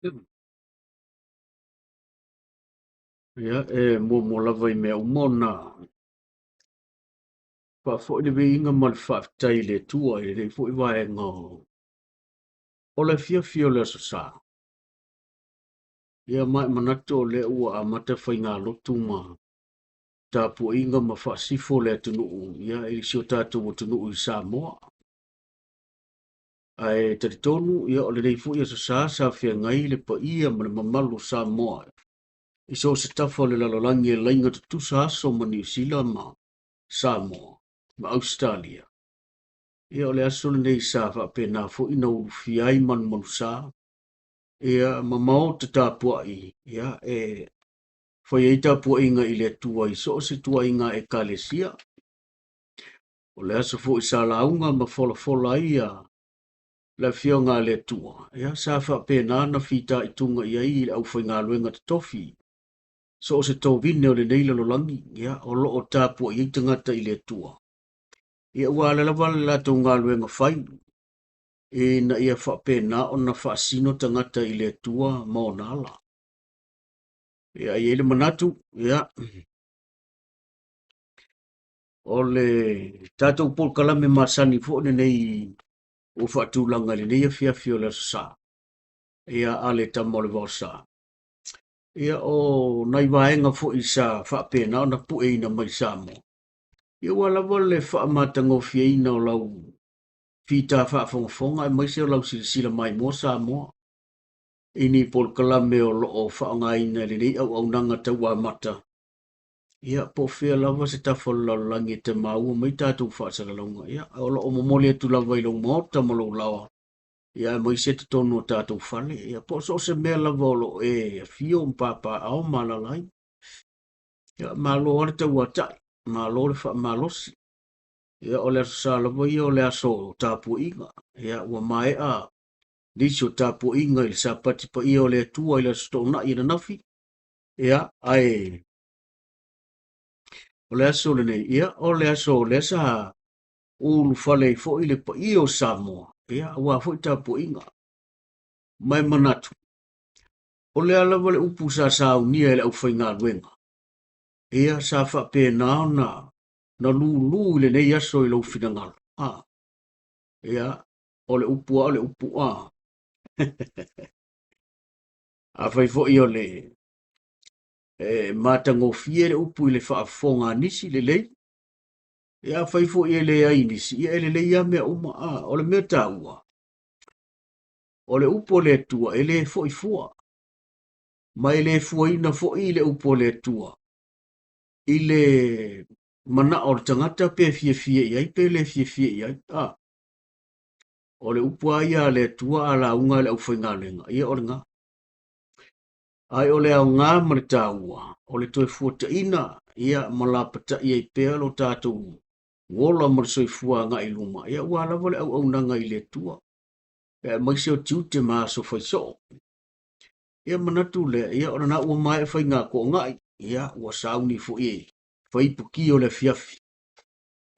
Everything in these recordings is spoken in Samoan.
Ia, e muamua lava i mea uma ona faafoi le viiga ma le faafetai i le Atua i lenei foi vaega o le afiafi o le Aso Sa. Ia, ma e manatu o lea ua amata faigalotu ma tapuaiga ma faasifo le atunuu, ia, i si o tatou atunuu i Samoa. Ae talitonu, ia, o lenei foi Aso Sa sa feagai le paia ma le mamalu o Samoa i so o se tafa o le lalolagi e laina tutusa aso ma Niu Sila ma Samoa ma Ausetalia. Ia, o le aso lenei sa faapena foi na ulufia ai manumanusa, ia, ma maota tapuai, ia, e fai ai tapuaiga i le Atua i so o se tuaiga ekalesia. O le aso foi sa lauga ma folafola ai ia le Afioga a le Atua, ia, sa faapena ona fitaituga i ai le aufaigaluega totofi so o se tovine o lenei lalolagi, ia, o lo o tapuai ai tagata i le Atua. Ia, ua ala lava le latou galuega fai, ina ia faapena ona faasino tagata i le Atua ma ona ala. Ia, e i ai le manatu, ia, o le tatou polokalame masani foi lenei ua faatulaga i lenei afiafi o le Aso Sa, ia, a le Tama o le Vaosa. Ia, o nai vaega foi sa faapena ona pueina mai Samoa, ia, ua lava le faamatagofieina o lau fita faafogafoga aemaise o lau silasila maimoa Samoa i ni polokalame o lo o faaaogaina i lenei auaunaga tauamata. Ia, po o fea lava se tafa o le lalolagi e te maua mai tatou faasalalauga, ia, o lo o momoli atu lava i lou maota ma lou laoa, ia, aemaise totonu o tatou fale, ia, po o so o se mea lava o lo o e afio ma papaaao ma alaala ai. Ia, malo lava le tauatai, malo le faamalosi. Ia, o le Aso Sa lava ia o le aso o tapuaiga. Ia, ua maea nisi o tapuaiga i le Sapati paia o le Atua i le Aso Toonai ananafi. Ia, ae o le aso lenei, ia, o le aso lea sa ulufale ai foi le paia o Samoa, ia, aua foi tapuaiga. Ma e manatu, o le a lava le upu sa saunia e le aufaigaluega, ia, sa faapena ona na lūlū i lenei aso i lou finagalo. A, ia, o le upu a o le upu a. Afai foi o le e matagofie le upu i le faafofoga a nisi, lelei. Ia, afai foi e leai nisi, ia, e lelei lava mea uma. A, o le mea taua, o le upu a le Atua e le foi fua, ma e le fuaina foi le upu a le Atua i le manao o le tagata pe fiafia i ai pe le fiafia i ai. A, o le upu lava ia a le Atua a lauga e le aufaigaluega, ia, o lena. Ae o le aoga ma le taua, o le toe fuataina, ia, ma lapatai ai pea lo tatou ola ma le soifua agai i luma, ia, aua lava le auaunaga i le Atua, aemaise o tiute ma aso fai soo. Ia, manatu lea, ia, o lena ua maea faiga toonai, ia, ua sauni foi e fai ipuki o le afiafi.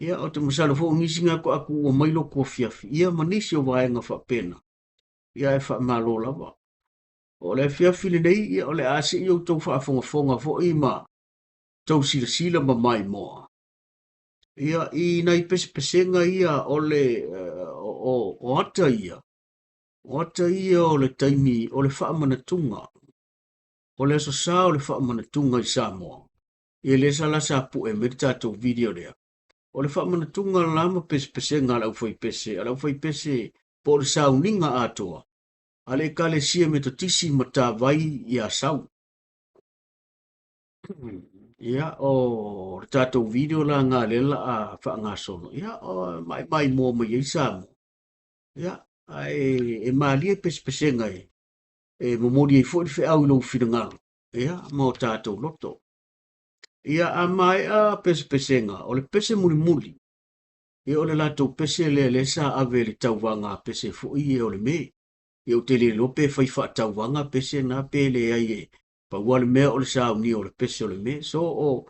Ia, ou te masalo foi o nisi na toatu ua mai lotu afiafi, ia, ma nisi o vaega faapena, ia, e faamalo lava. O le afiafi lenei, ia, o le a se i outou faafogafoga foi ma tou silasila ma maimoa, ia, i nai pesepesega ia o le o ata ia, o ata ia o le taimi o le faamanatuga, o le Aso Sa o le faamanatuga i Samoa. Ia, lea sa la sa pue mai le tatou video lea. O le faamanatuga la ma pesepesega a le aufaipese, a le aufaipese po o le sauniga atoa a le Ekalesia Metotisi i Matavai i Asau. Ia, o le tatou video la nga lea la a faagasolo, ia, o maimai moa mai ai Samoa. Ia, ae e malie pesepesega e momoli ai foi le feau i lou finagalo, ia, ma o tatou loto. Ia, a maea pesepesega, o le pese mulimuli, ia, o le latou pese lea lea sa ave i le tauvaga a pese foi ia o le me. Ia, ou te le iloa pe fai faatauvaga pese na pe leai, e pau lava le mea o le saunia o le pese o le me. So, o,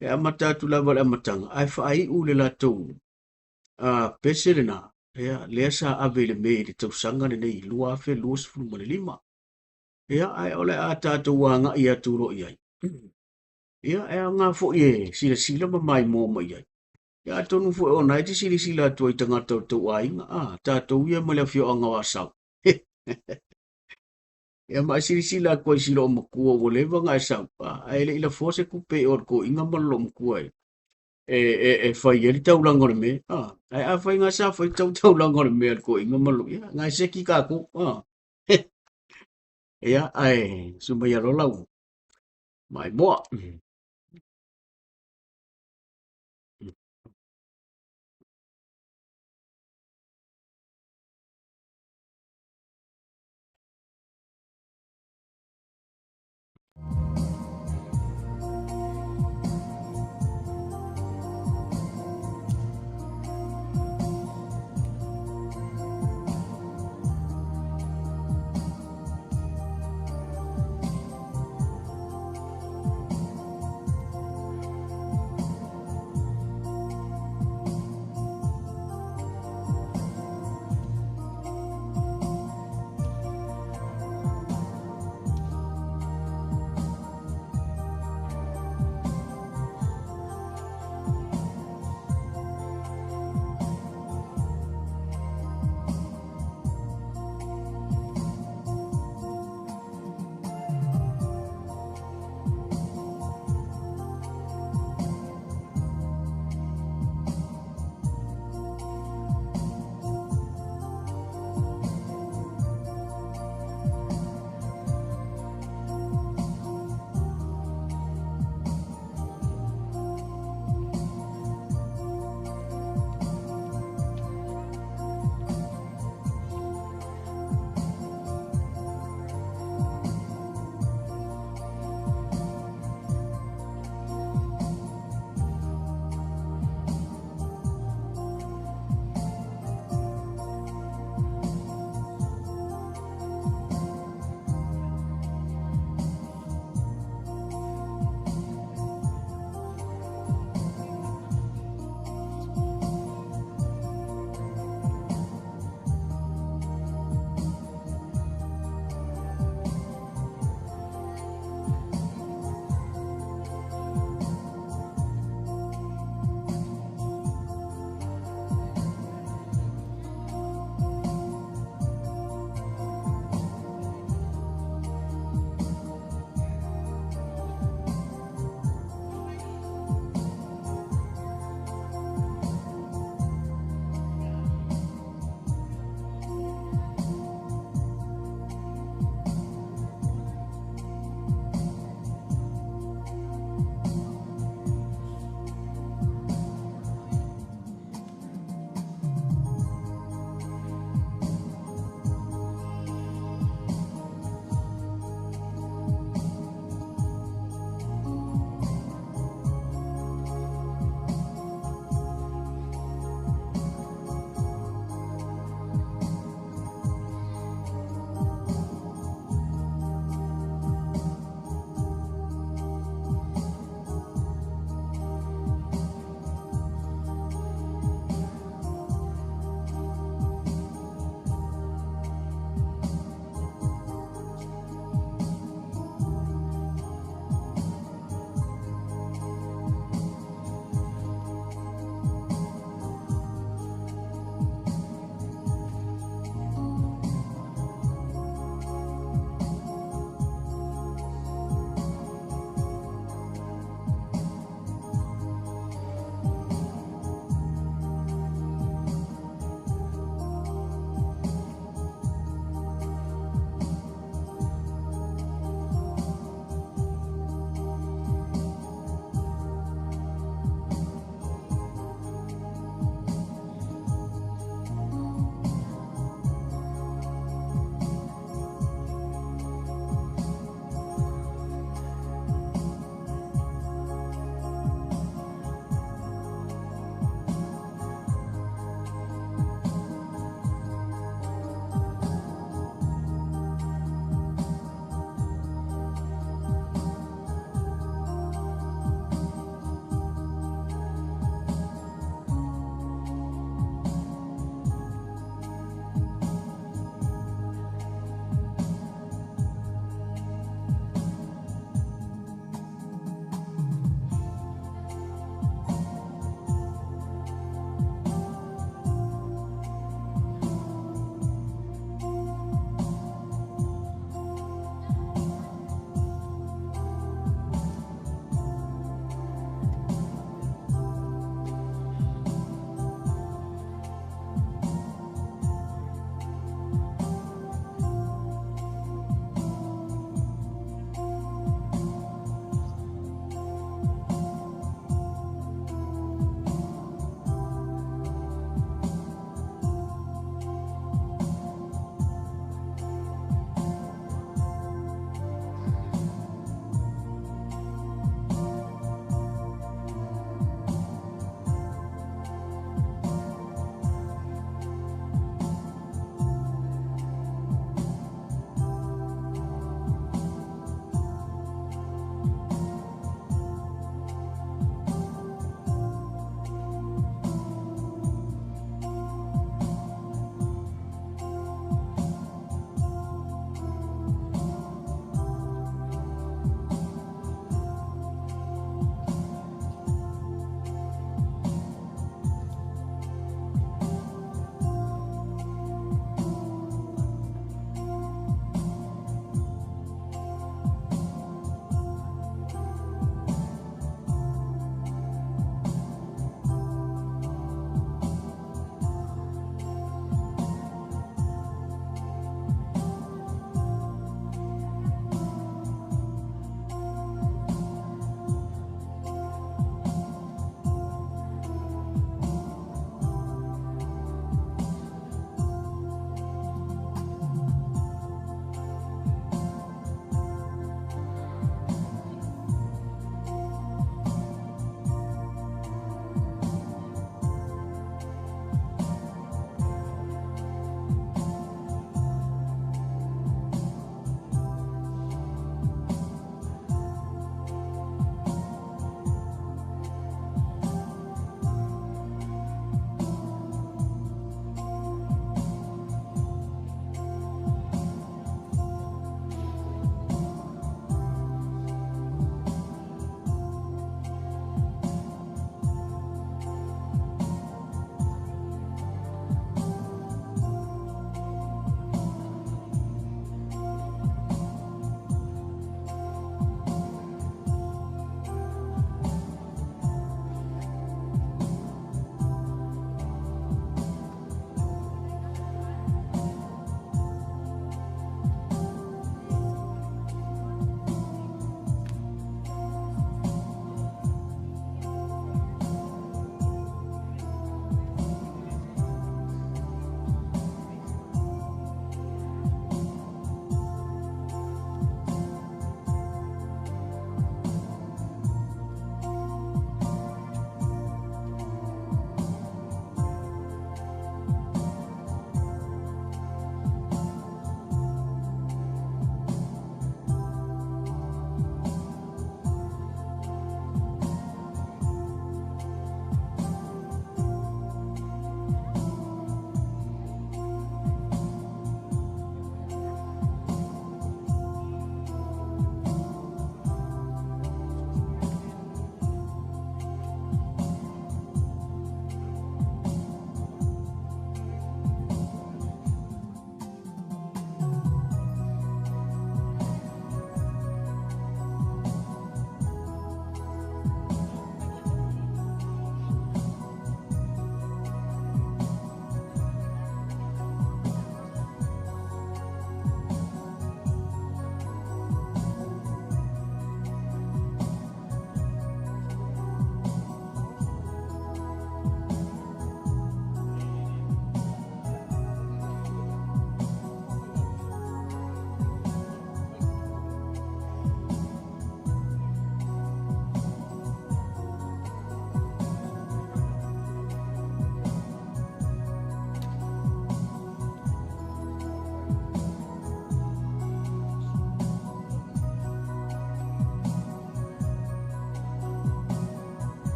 e amata atu lava i le amataga, ae faaiu le latou pese lena, ia, lea sa ave i le me i le tausaga lenei 2025. Ia, ae o le a tatou agai atu loa i ai. Ia, e aoga foi e silasila ma maimoa mai ai. Ia, atonu foi o na e te silasila atu ai i tagata o le tou aiga, a, tatou ia mai le afioaga o Asau. Ia, ma e silasila atu ai i si loomatua ua leva ona e sau, a, ae le i lafoa se tupe i o i le toeaina ma le loomatua e, e, e, e fai ai le taulaga o le mea. A, ae afai na sa fai tau taulaga o le mea a le toeaina ma le, ia, na e seki tatou. A. Ia, ae sumai alo lau maimoa.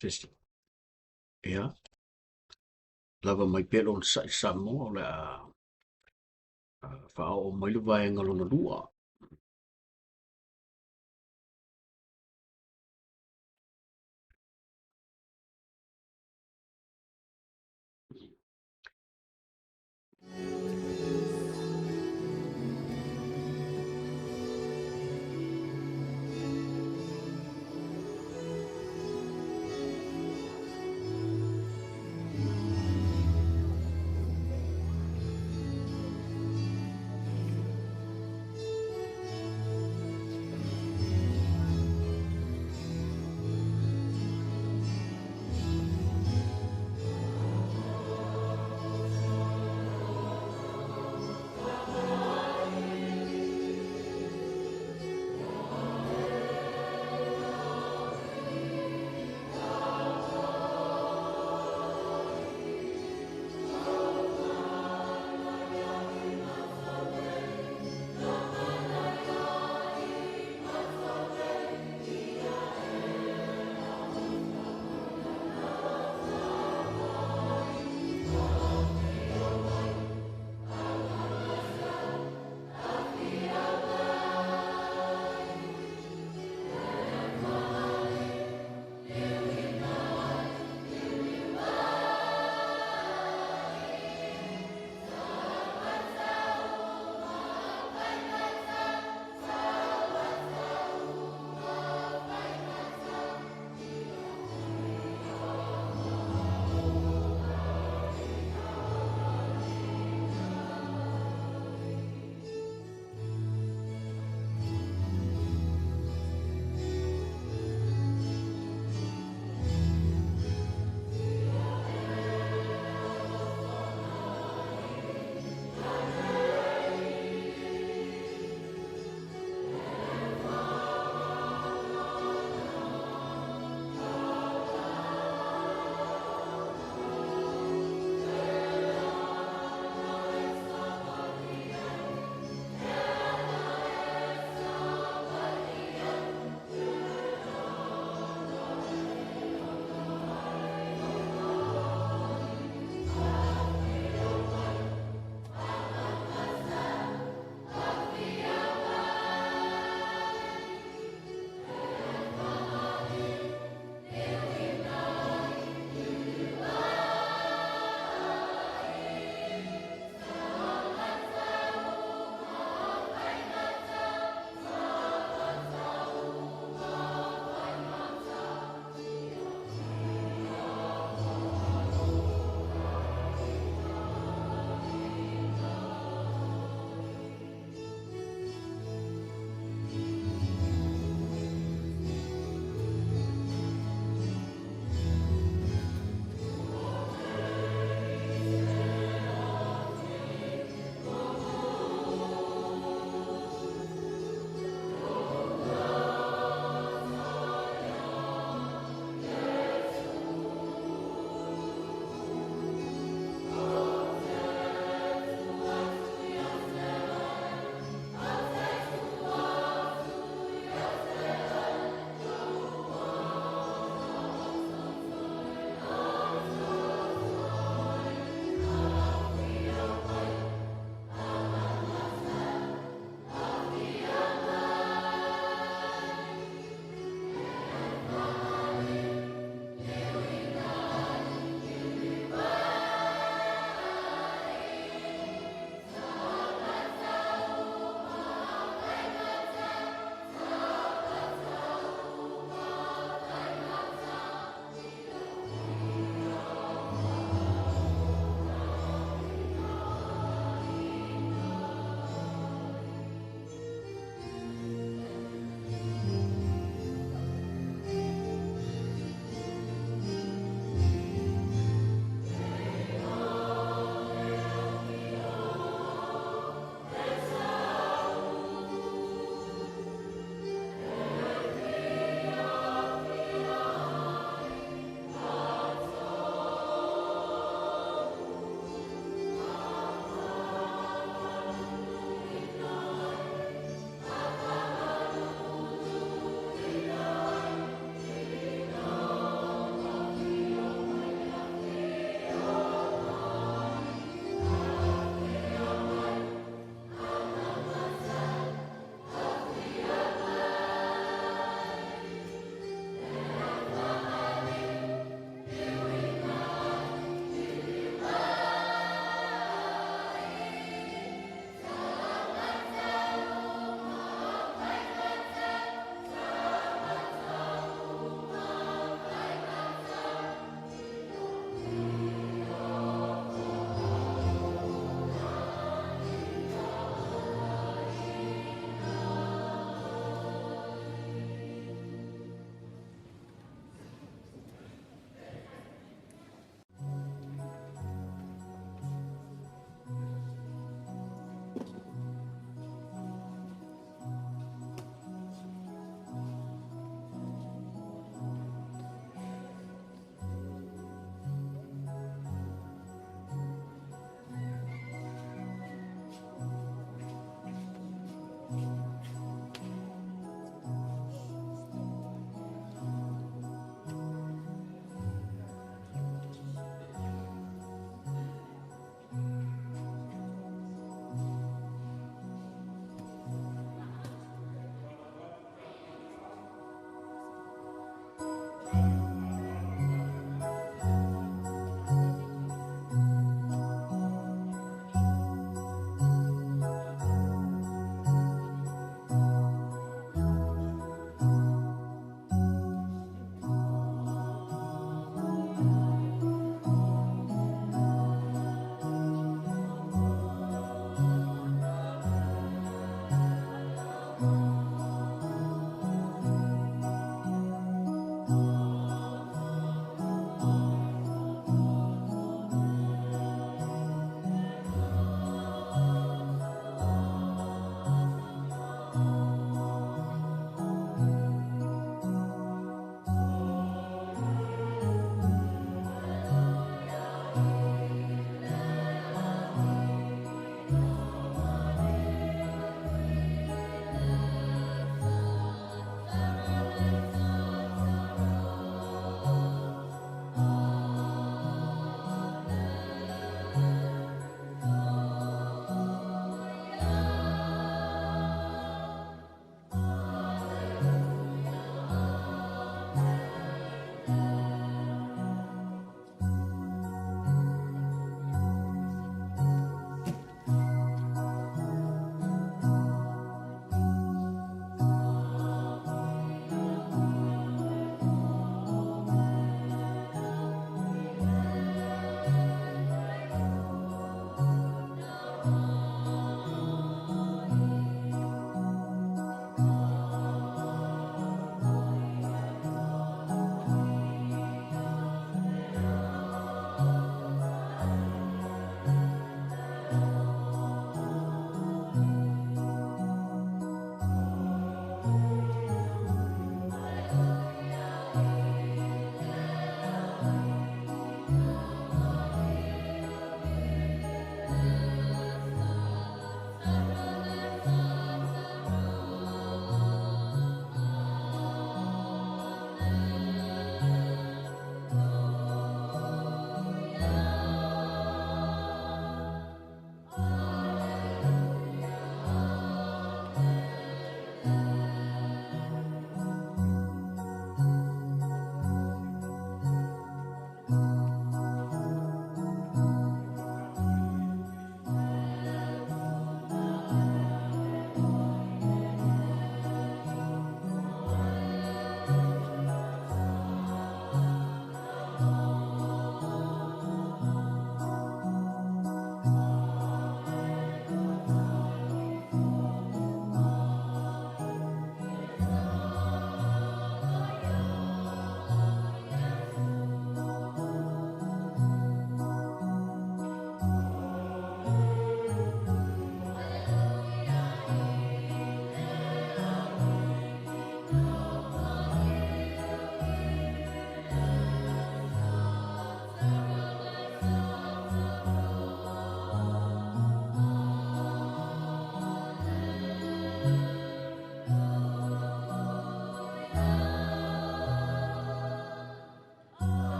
Se isi. Ia, lava mai pea le onosai Samoa o le a faaoo mai le vaega lona lua.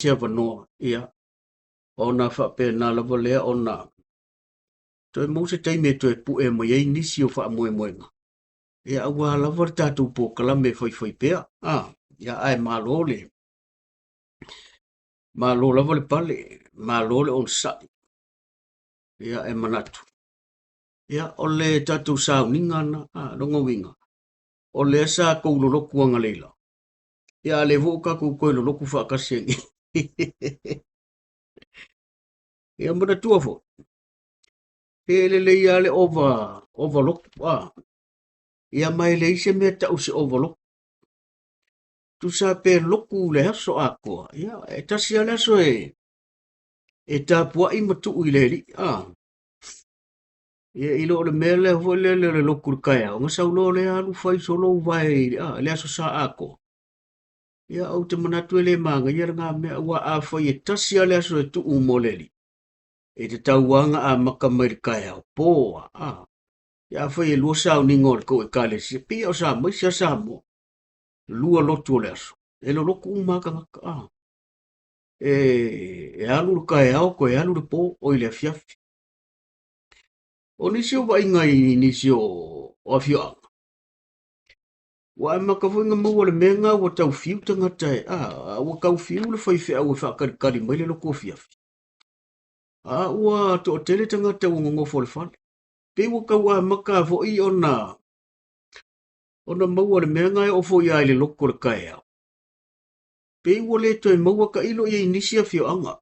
se avanoa, ia, ona faapena lava lea ona toe maua se taimi e toe pue mai ai nisi o faamoemoega, ia aua lava le tatou polokalame e faifai pea. Ah, ia ae malo le malo lava le pale, malo le onosai. Ia e manatu. Ia o le tatou sauniga na, ah, lona uiga, o lea sa tou lolotu analeila. Ia a lea foi ua tatou toe lolotu faatasi ai. Ia manatua foi, he lelei lava le ova, ova lotu, ah. Ia ma e leai se mea tau se ova lotu. Tusa pe lotu le aso atoa, ia e tasi lava le aso e, e tapuai ma tuu i le Alii, ah. Ia i lo o le mea lea foi lea o le lotu i le taeao, ona sau loa lea alu fai solo uvae i le, ah, le Aso Sa atoa. Ia ou te manatu e le manaia lena mea, aua afai e tasi lava le aso e tuu mo le Alii, e tatau lava ona amata mai le taeao po a, ah. Ia afai e lua sauniga o le tou ekalesia, pei o Samoa, isi lava Samoa, lua lotu o le aso, e lolotu uma lava tagata, ah. E, e alu le taeao, toe alu le po, oi le afiafi. O nisi o vaaiga i nisi o, o afioaga, ua amata foi ona maua le mea lena ua tau fiu tagata e, a, ua tau fiu le faifeau e faatalitali mai le lotu afiafi. A ua toatele tagata ua nonofo i le fale. Pei ua tau amata foi ona ona maua le mea lena e oo foi lava i le lotu o le taeao. Pei ua le toe maua tailo ia i nisi afioaga.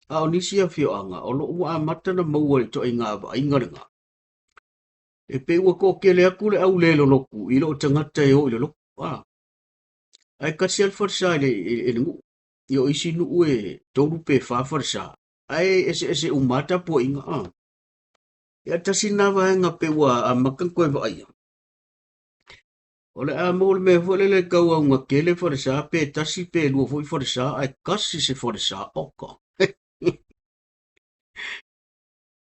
A o nisi afioaga o lo o ua amata ona maua i le ituaiga vaaiga lena. E pei ua toatele atu le au le lolotu i loo tagata e o i le lotu. A, ae tasi lava le falesa i le, i le nuu. I o isi nuu e tolu pe fa falesa, ae eseese uma lava tapuaiga. A, ia tasi lena vaega pei ua amata ona toe vaaia. O le a maua le mea foi lele e tau auga tele falesa pe tasi pe lua foi falesa ae tasi se falesa oka.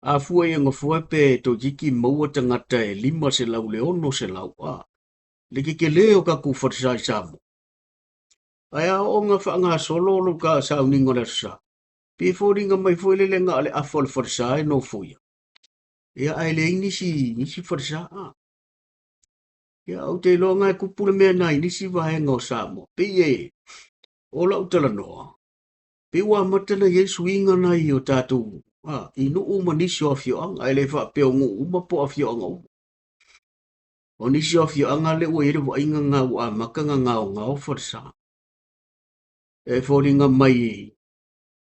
A fua i Agafoe pe toeitiiti maua tagata e 500 i le 600 a le tetele o tatou falesa i Samoa. Ae a oo ina faagasolo lou sauniga o le Aso Sa, pei e foliga mai foi lele na o le afa o le falesa e nofoia. Ia ae leai nisi, nisi falesa a. Ia ou te iloa na e tupu le mea na i nisi vaega o Samoa. Pei e o lau talanoa, pei ua amata ona i ai suiga na i o tatou a, i nuu ma nisi o afioaga, e le faapea o nuu uma po o afioaga uma. O nisi o afioaga lea ua i ai le vaaiga na ua amata ona gaogao falesa. E foliga mai,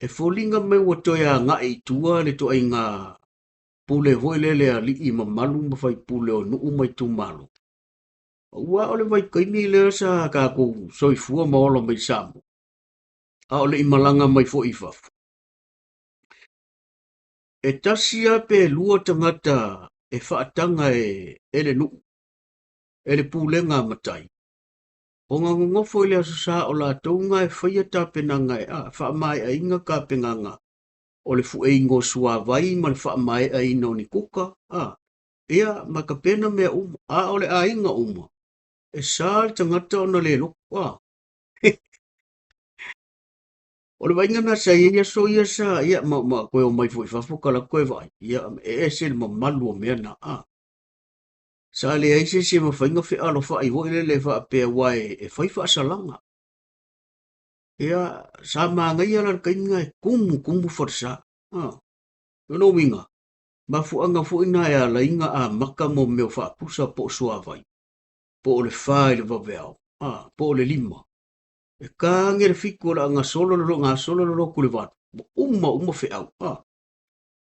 e foliga mai ua toe agai i tua le ituaiga pule foi lele a alii mamalu ma faipule o nuu ma itumalo. Aua o le vaitaimi lea sa tatou soifua ma ola mai i Samoa, a o le i malaga mai foi i fafo. E tasi lava pe lua tagata e faataga e, e le nuu, e le pulega a matai, ona nonofo i le Aso Sa o latou na e faia tapenaga e a, faamaeaina tapenaga o le fueina o suavai ma le faamaeaina o ni kuka, a, ia, ma tapena mea uma, a o le aiga uma, e sa le tagata ona le lotu, a. O le vaaiga lena sa i ai aso ia sa, ia, ma, ma toe omai foi i fafo tala atu toe vaai, ia, e ese le mamalu o mea na, a. Sa leai se isi e mafai ona fealofai foi lele faapea aua e, e fai faasalaga. Ia, sa manaia la le taimi lena e tumu, tumu falesa. A. Lona uiga, mafuaaga foi na e ala ai ona amata mo mea o faapusa po o suavai, po o le fa i le vaveao, a, po o le lima. E ta ane le fitu o le a gasolo le gasolo le lotu i le valu, ua uma uma feau, a.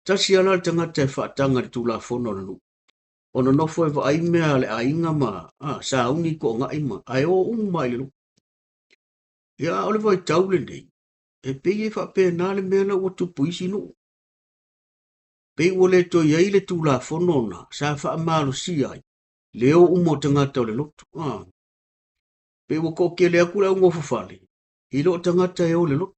Tasi lava la le tagata e faataga i le tulafono a le nuu, ona nofo e vaai mea a le aiga ma, a, sauni toagai ma, ae o uma lava i le lotu. Ia, a o le vaitau lenei, e pei e faapena le mea la ua tupu i isi nuu. Pei ua le toe i ai le tulafono na sa faamalosia ai le o uma o tagata o le lotu. A, pei ua toatele atu le augofofale i loo tagata e o i le lotu.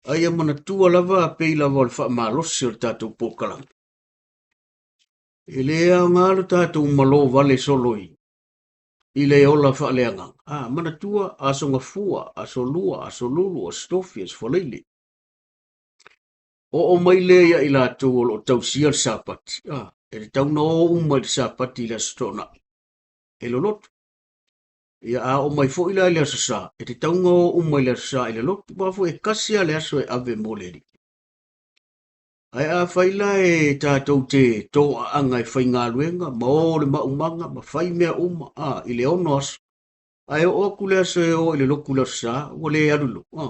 A ia manatua lava pei lava o le faamalosi o le tatou polokalame. E le aoga lo tatou malo vale solo i, i le ola faaleagaga. A, manatua, Aso Gafua, Aso Lua, Aso Lulu, Aso Tofi, Aso Faraile. Oo mai lea ia i latou o lo o tausia le Sapati. A, e tatau ona o uma i le Sapati i le Aso Toonai. E loloto. Ia, a oo mai foi la i le Aso Sa, e tatau ona o uma i le Aso Sa i le lotu, aua foi e tasi lava le aso e ave mo le Alii. Ae afai la e tatou te toaaga e faigaluega ma o le maumaga ma fai mea uma, a, i le 6 aso, ae oo atu le aso e o i le lotu i le Aso Sa, ua le alu i le lotu, a.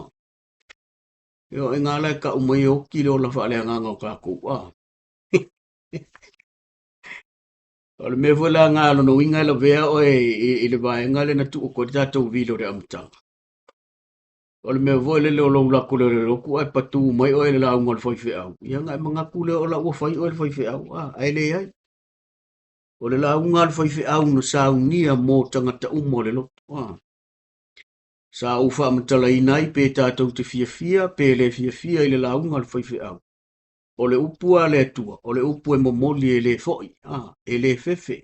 E ngā la e kau mai e oti le ola faaleagaga o tatou, a. O le mea foi la ngā lona uiga e lavea oe i le vaega lea na tuu atu ai le tatou vilo i le amataga. O le mea foi lele o lou lako lea o le lotu ae patu mai oe i le lauga o le faifeau, ia ona e manatu lea o la ua fai oe le faifeau, a, ae leai. O le lauga a le faifeau na saunia mo tagata uma o le lotu, a. Sa ou faamatalaina ai pe tatou te fiafia pe le fiafia i le lauga a le faifeau. O le upu a le Atua, o le upu e momoli e le foi, a, e le fefe.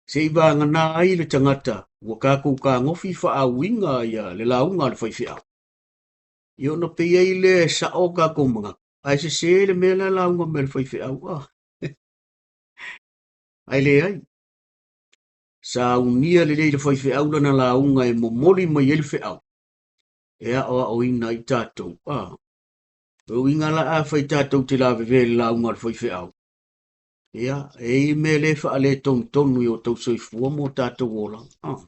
Se i vagana ai le tagata ua tatou tagofi faauiga ia le lauga a le faifeau. Ia ona pei ai lea e sao tatou manatu, ae sese le mea la e lauga mai e le faifeau, a. Ae leai. Saunia lelei le faifeau lana lauga e momoli mai ai le feau, e aoaoina ai tatou, a. O uiga la afai tatou te lavevea i le lauga a le faifeau, ia, e i ai mea le faaletonutonu i o tou soifua ma o tatou olaga. Ah.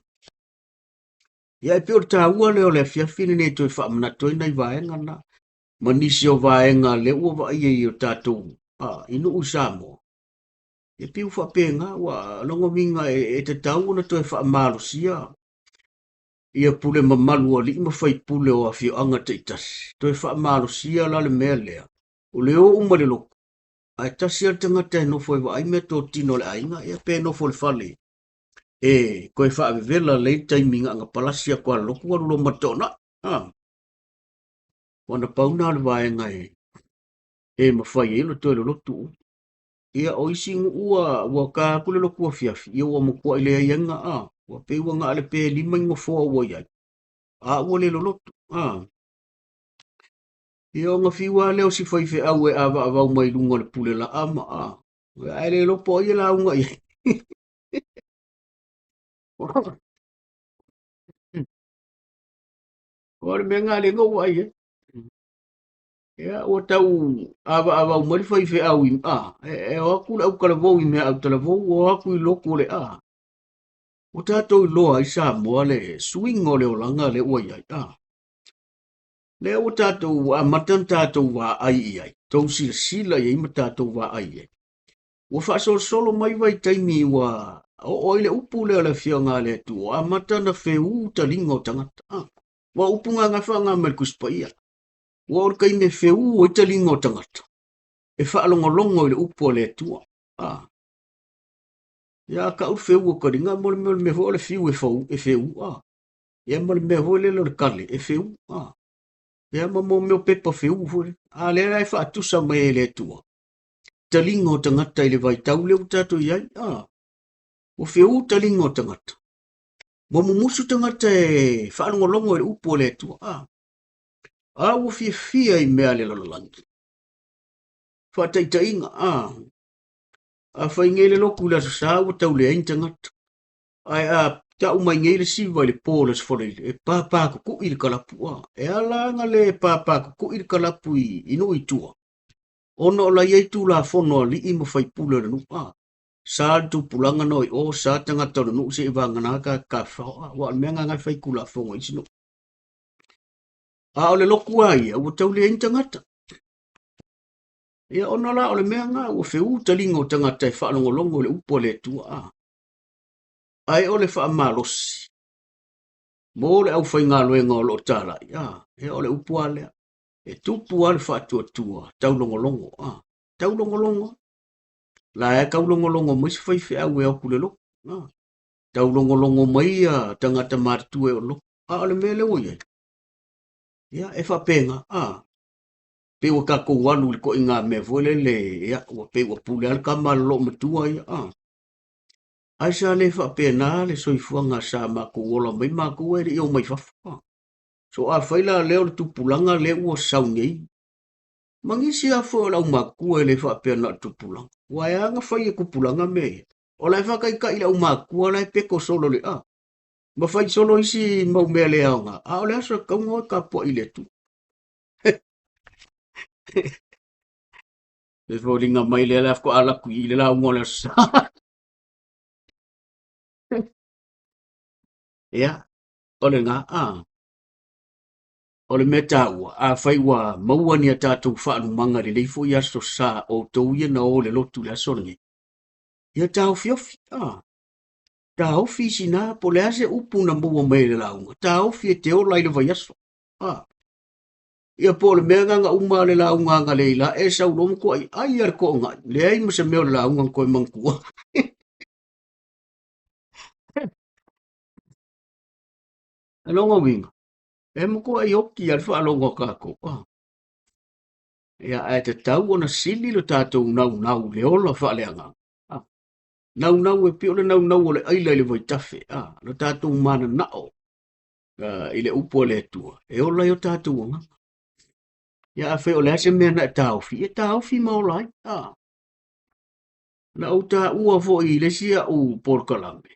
Ia, e pei o le taua lea o le afiafi lenei e toe faamanatu ai nai vaega na, ma nisi o vaega lea ua vaaia i o tatou, ah, i nuu i Samoa. E pei ua faapena, ua lona uiga e tatau ona toe faamalosia ia pule mamalu o alii ma faipule o afioaga taitasi. Toe faamalosia la le mea lea, o le o uma i le lotu, ae tasi lava le tagata e nofo e vaai meatotino a le aiga, ia pe nofo i le fale e toe faavevela lelei le taimi na ona palasi atu lava i le lotu alu loa ma le toonai. Ha? Ua na pau na o le vaega e mafai ai ona toe lolotu uma. Ia, o isi nuu ua ta atu le lotu afiafi, ia ua matuai leai ai na, a, ua pei ua na o le pe 5 ni nofoa ua i ai, a ua le lolotu, a. Ia ona fiu lava lea o si faifeau e avaavau mai luga o le pule laa ma, a, ae le iloa po o ai e lauga i ai. O le mea lena lea na ou vaai ai. Ia, ua tau avaavau mai le faifeau i, a, e o atu le autalavou i mea autalavou, ua o atu i lotu o le a. Ua tatou iloa ai Samoa le suiga o le olaga lea ua i ai, a. Lea ua tatou ua amata ona tatou vaai i ai, tou silasila i ai ma tatou vaai i ai. Ua faasolosolo mai vaitaimi ua oo ai le upu lea o le Afioga a le Atua, ua amata ona feū taliga o tagata. A, ua upu gagafa nga mai le Tusi Paia. Ua oo le taimi e feū ai taliga o tagata, e faalogologo i le upu a le Atua. A, ia a kau le feū o taliga, mo le mea o le mea foi o le fiu e fau, e feū, a. Ia ma le mea foi lele o le kale, e feū, a. Ia ma mo mea o pepa feū foi lele. A lea la e faatusa mai e le Atua, taliga o tagata i le vaitau lea ua tatou i ai, a. Ua feū taliga o tagata. Ua mumusu tagata e faalogologo i le upu a le Atua, a. A ua fiafia i mea a le lalolagi. Faataitaiga, a. Afai nei le lotu i le Aso Sa ua tau leai ni tagata. Ae a tau mai nei le siva i le po o le Aso Faraile, e pāpākukuʻi le kalapu, a. E ala ana le pāpākukuʻi le kalapu i nuu i tua, ona o la i ai Tulafono a alii ma faipule o le nuu, a. Sa le tupulaga na o i o, sa tagata o le nuu se i vagana ka tafafao, a. Aua o le mea lena e fai Tulafono i isi nuu. A o le lotu lava ia, ua tau leai ni tagata. Ia ona la o le mea lena, ua feū taliga o tagata e faalogologo i le upu a le Atua, a. Ae o le faamalosi mo le aufaigaluega o lo o talai, a, ia o le upu lava lea. E tupu lava le faatuatua, taulogologo, a, taulogologo. La e taulogologo mai se faifeau e o atu i le lotu, a. Taulogologo mai ia tagata matutua e o i le lotu. A o le mea lea ua i ai, ia, e faapena, a, pei ua tatou alu i le toaiga mea foi lele, ia, ua pei ua pule lava le tama a le loomatua ia, a. Ae sa le faapena le soifuaga sa matou ola mai matou ae le i omai fafo. So afai la lea o le tupulaga lea ua sau nei, ma nisi lava foi o le aumatua e le faapea na o le tupulaga. Ua e a na fai e tupulaga mea ia? O la e faataitai le aumatua la e peto solo le a. Ma fai solo isi mau mea le aoga, a o le aso e tatau ona o e tapuai i le Atua. E foliga mai lea la faatoa alu atu i i le lauga o le Aso Sa. Ia, o lena, a. O le mea taua, afai ua maua ni a tatou faalumaga i lenei foi Aso Sa, outou ia na o i le lotu i le aso lenei, ia taofiofi, a. Taofi isi na, po o le a se upu na maua mai e le lauga, taofi e te ola i le vaiaso, a. Ia po o le mea lena na uma le lauga agalei la e sau loa matuai ai a le toonai, leai ma se mea o le lauga na toe manatua. O lona uiga, e matuai oti lava le faalogo a tatou. Ah. Ia, ae tatau ona sili lo tatou naunau i le ola faaleagaga. Ah. Naunau e pei o le naunau o le aila i le vaitafe. Ah. Lo tatou mananao i le upu a le Atua, e ola ai o tatou agaga. Ia, afai o le a se mea na e taofi, ia taofi ma ola ai. Ah. Na ou taua foi i le isi au polokalame,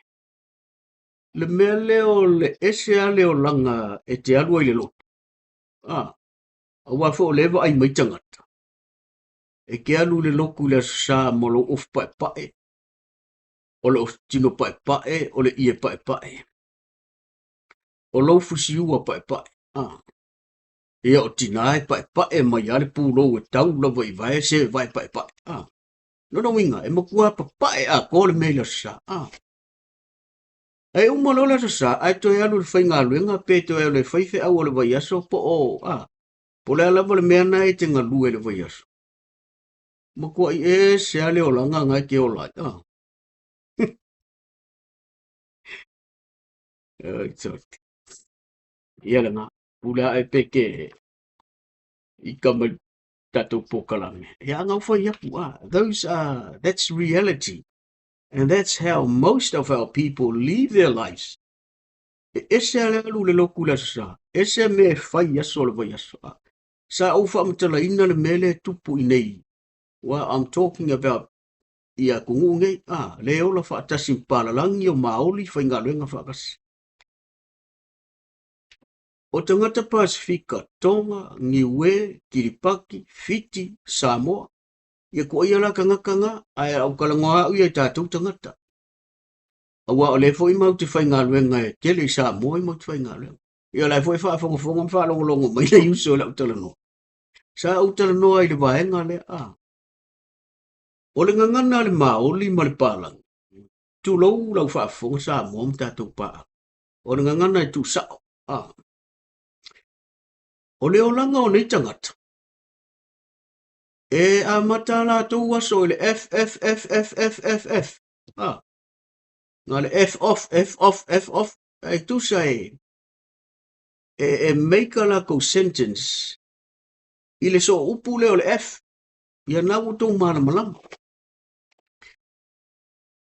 le mea lea o le ese lava le olaga e te alu ai i le lotu, ah, aua foi o lea e vaai mai tagata, e te alu i le lotu i le Aso Sa ma lou ofu paepae, o le tino paepae, o le ie paepae, o lou fusiua paepae, ah. Ia o tina e paepae mai lava le pulou e tau lava i vae se vae paepae, ah. Lona uiga, e matua papae atoa le mea i le Aso Sa, ah. Ae uma loa le Aso Sa, ae toe alu i le faigaluega pe toe alu e fai feau o le vaiaso po o, ah, po o le a lava le mea na e te galue i le vaiaso. Matuai ese lava le olaga na e te ola ai, ah. Ai, sorry. Ia lena, pule ae pe ke ika mai tatou polokalame. Ia ana ou fai atu, ah, those are, that's reality. And that's how most of our people live their lives. E ese a le alu i le lotu i le Aso Sa, ese mea e fai i aso o le vaiaso. Ah, sa ou faamatalaina le mea lea e tupu i nei. Well, I'm talking about i atunuu nei, ah, le ola faatasi ma palalagi o Maoli faigaluega faatasi. O tagata Pasifika, Tonga, Niue, Kiripati, Fiti, Samoa, ia ko ia la tagata nga, ae au talanoa au ia i tatou tagata. Aua o lea foi mau te faigaluega e tele i Samoa i mau te faigaluega. Ia o la e foi faafogafoga ma faalogologo mai nai uso i lau talanoa. Sa ou talanoa i le vaega lea, ah. O le gagana a le Maoli ma le Palangi, tulou lau faafofoga Samoa ma tatou paaga. O le gagana e tuusao, ah. O le olaga o nei tagata, e amata a latou aso i le F, F, F, F, F, F, F. Ah. Na le F off, F off, F off. E tusa e, e, e make a latou sentence i le sooupu lea o le F. Ia na ua outou malamalama.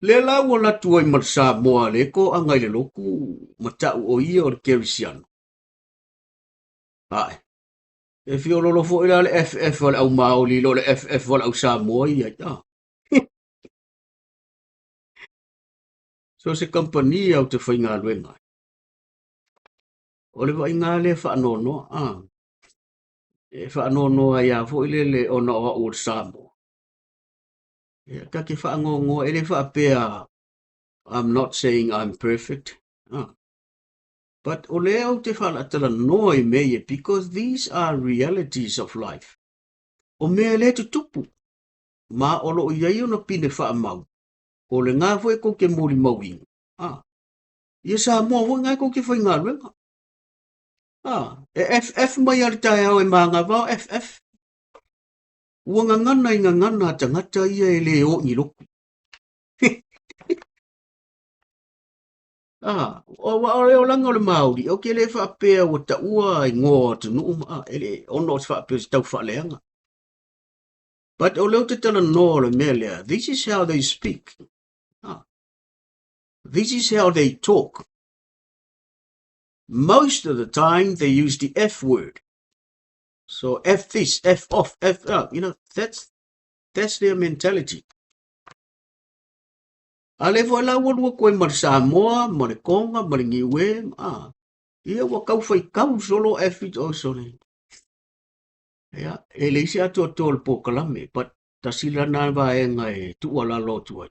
Lea la ua alu atu ai ma le Samoa le toaga i le lotu ma ta'u o ia o le Kerisiano. Ae, e fiololo foi la le FF a le au Maoli i lo le FF a le au Samoa ia ai. Ah. So se kamupani au te faigaluega ai. O le vaaiga lea faanoanoa. Ah. E faanoanoa ai lava foi lele ona o au o le Samoa. Ia, ta te faanoanoa, e le faapea I'm not saying I'm perfect. Ah. But o lea ou te faalaatalanoa i mea ia because these are realities of life. O mea e le tutupu, ma o lo o i ai ona pine faamau, o lena foi tou te molimauina. Ah. Ia Samoa foi na tou te faigaluega. Ah, e FF mai a le taeao e magavao FF. Ua gagana i gagana a tagata ia e le o i ni lotu. Ah, o, o le olaga o le Māori, ou te le faapea ua taua igoa o atunuu ma, ah, e le, ona o se faapea o se tau faaleaga. But o lea ou te talanoa o le mea lea, this is how they speak. Ah. This is how they talk. Most of the time they use the F word. So F this, F off, F up. You know, that's that's their mentality. A le foi la ua lua koe ma le Samoa, ma le Konga, ma le Niue, a. Ia ua kau whai kau solo F it o sole. Ia, e le isi atoatoa o le polokalame, but tasi lana vaega e tuualalo atu ai.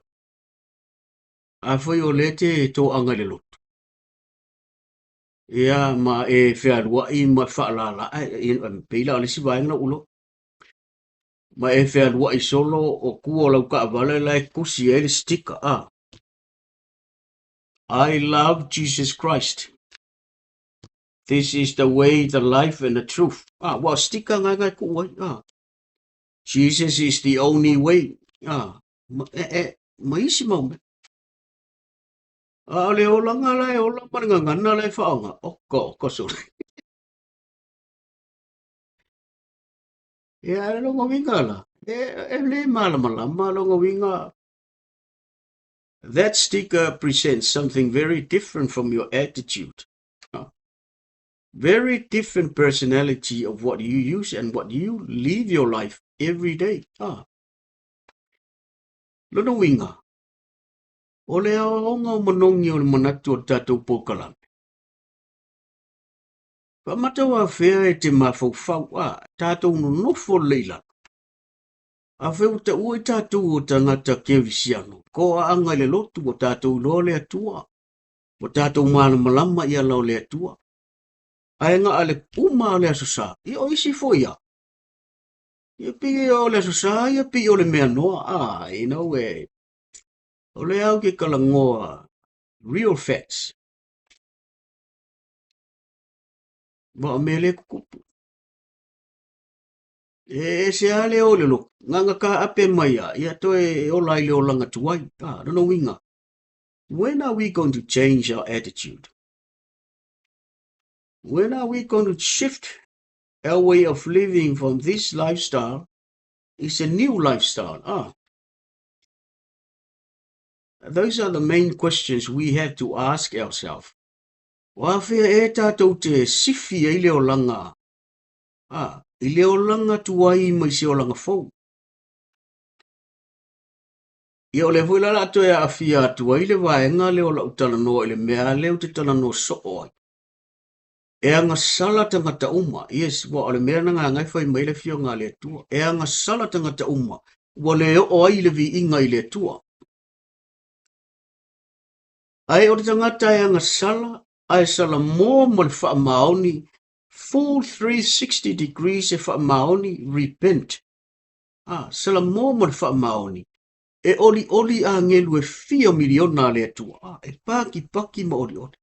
Afai o lea e te toaga i le lotu, ia ma e fealuai ma e faalala, e pei la o le isi vaega na ou iloa, ma e fealuai solo o tua o lau taavale la e tusi ai le sticker, a, I love Jesus Christ. This is the way, the life and the truth. Ah, ua o sticker nga e tuu ai. Ah. Jesus is the only way. Ah, ma, e, e, ma isi mau mea. A o le olaga la e ola ma le gagana la e faaaoga, oka oka sole. Ia, e lona uiga la, e, e le malamalama lona uiga. That sticker presents something very different from your attitude. Very different personality of what you use and what you live your life every day. Ah. Lona uiga, o le aoaoga o manogi o le manatu o le tatou polokalame. Faamatau afea e te mafaufau, a, tatou nonofo lelei i lalo. Afai ua taua i tatou o tagata kerisiano, toaaga i le lotu ua tatou iloa le Atua, ua tatou malamalama i ala o le Atua. Ae ga le uma o le Aso Sa, ia o isi foi a. Ia pei o le Aso Sa, ia pei o le mea noa, a, you know, e, o le au ke talanoa real facts. Ma o mea le tutupu. E ese lava le o i le lotu, na ona taape mai lava, ia toe ola i le olaga tuai. A, lona uiga, when are we going to change our attitude? When are we going to shift our way of living from this lifestyle is a new lifestyle? Ah. Those are the main questions we have to ask ourselves. O afea e tatou te sifi ai le olaga, ah, i le olaga tuai mai se olaga fou. Ia o lea foi la o le a toe aafia atu ai le vaega lea o lau talanoa i le mea lea ou te talanoa soo ai. E agasala tagata uma. Yes, ua o le mea lena na e fai mai le Afioga a le Atua. E agasala tagata uma, ua le oo ai le viiga i le Atua. Ae o le tagata e agasala, ae salamo ma le faamaoni, full 360 degrees e faamaoni, repent. Ah, salamo ma le faamaoni. E olioli agelu e fia miliona a le Atua. Ah, e pakipaki ma olioli.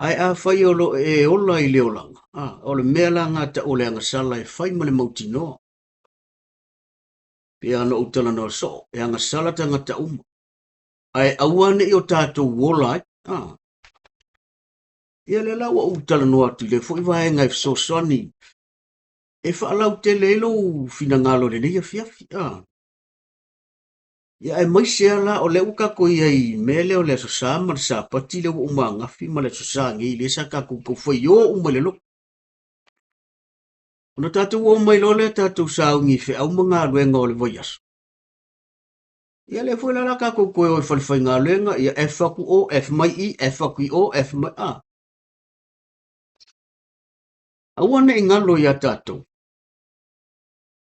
Ae afai o lo o e ola i le olaga, ah, o le mea la gata o le agasala e fai ma le mautinoa. Pei ona ou talanoa soo, e agasala tagata uma. Ae aua ne i o tatou ola ai. Ah. Ia lea la ua ou talanoa atu i lea foi vaega e fesoasoani e faalautele ai lou finagalo i lenei afiafi. Ah. Ia aemaise lava la o lea ua tatou i ai i le mea lea o le Aso Sa ma le Sapati lea ua uma ananafi ma le Aso Sa nei lea sa tatou tau faio uma i le lotu. Ona tatou oo mai loa lea tatou sauni i feau ma galuega o le vaiaso. Ia lea foi la la tatou toe o i falefaigaluega, ia F atu o, F mai i, F atu i o, F mai a. Aua ne i galo iā tatou.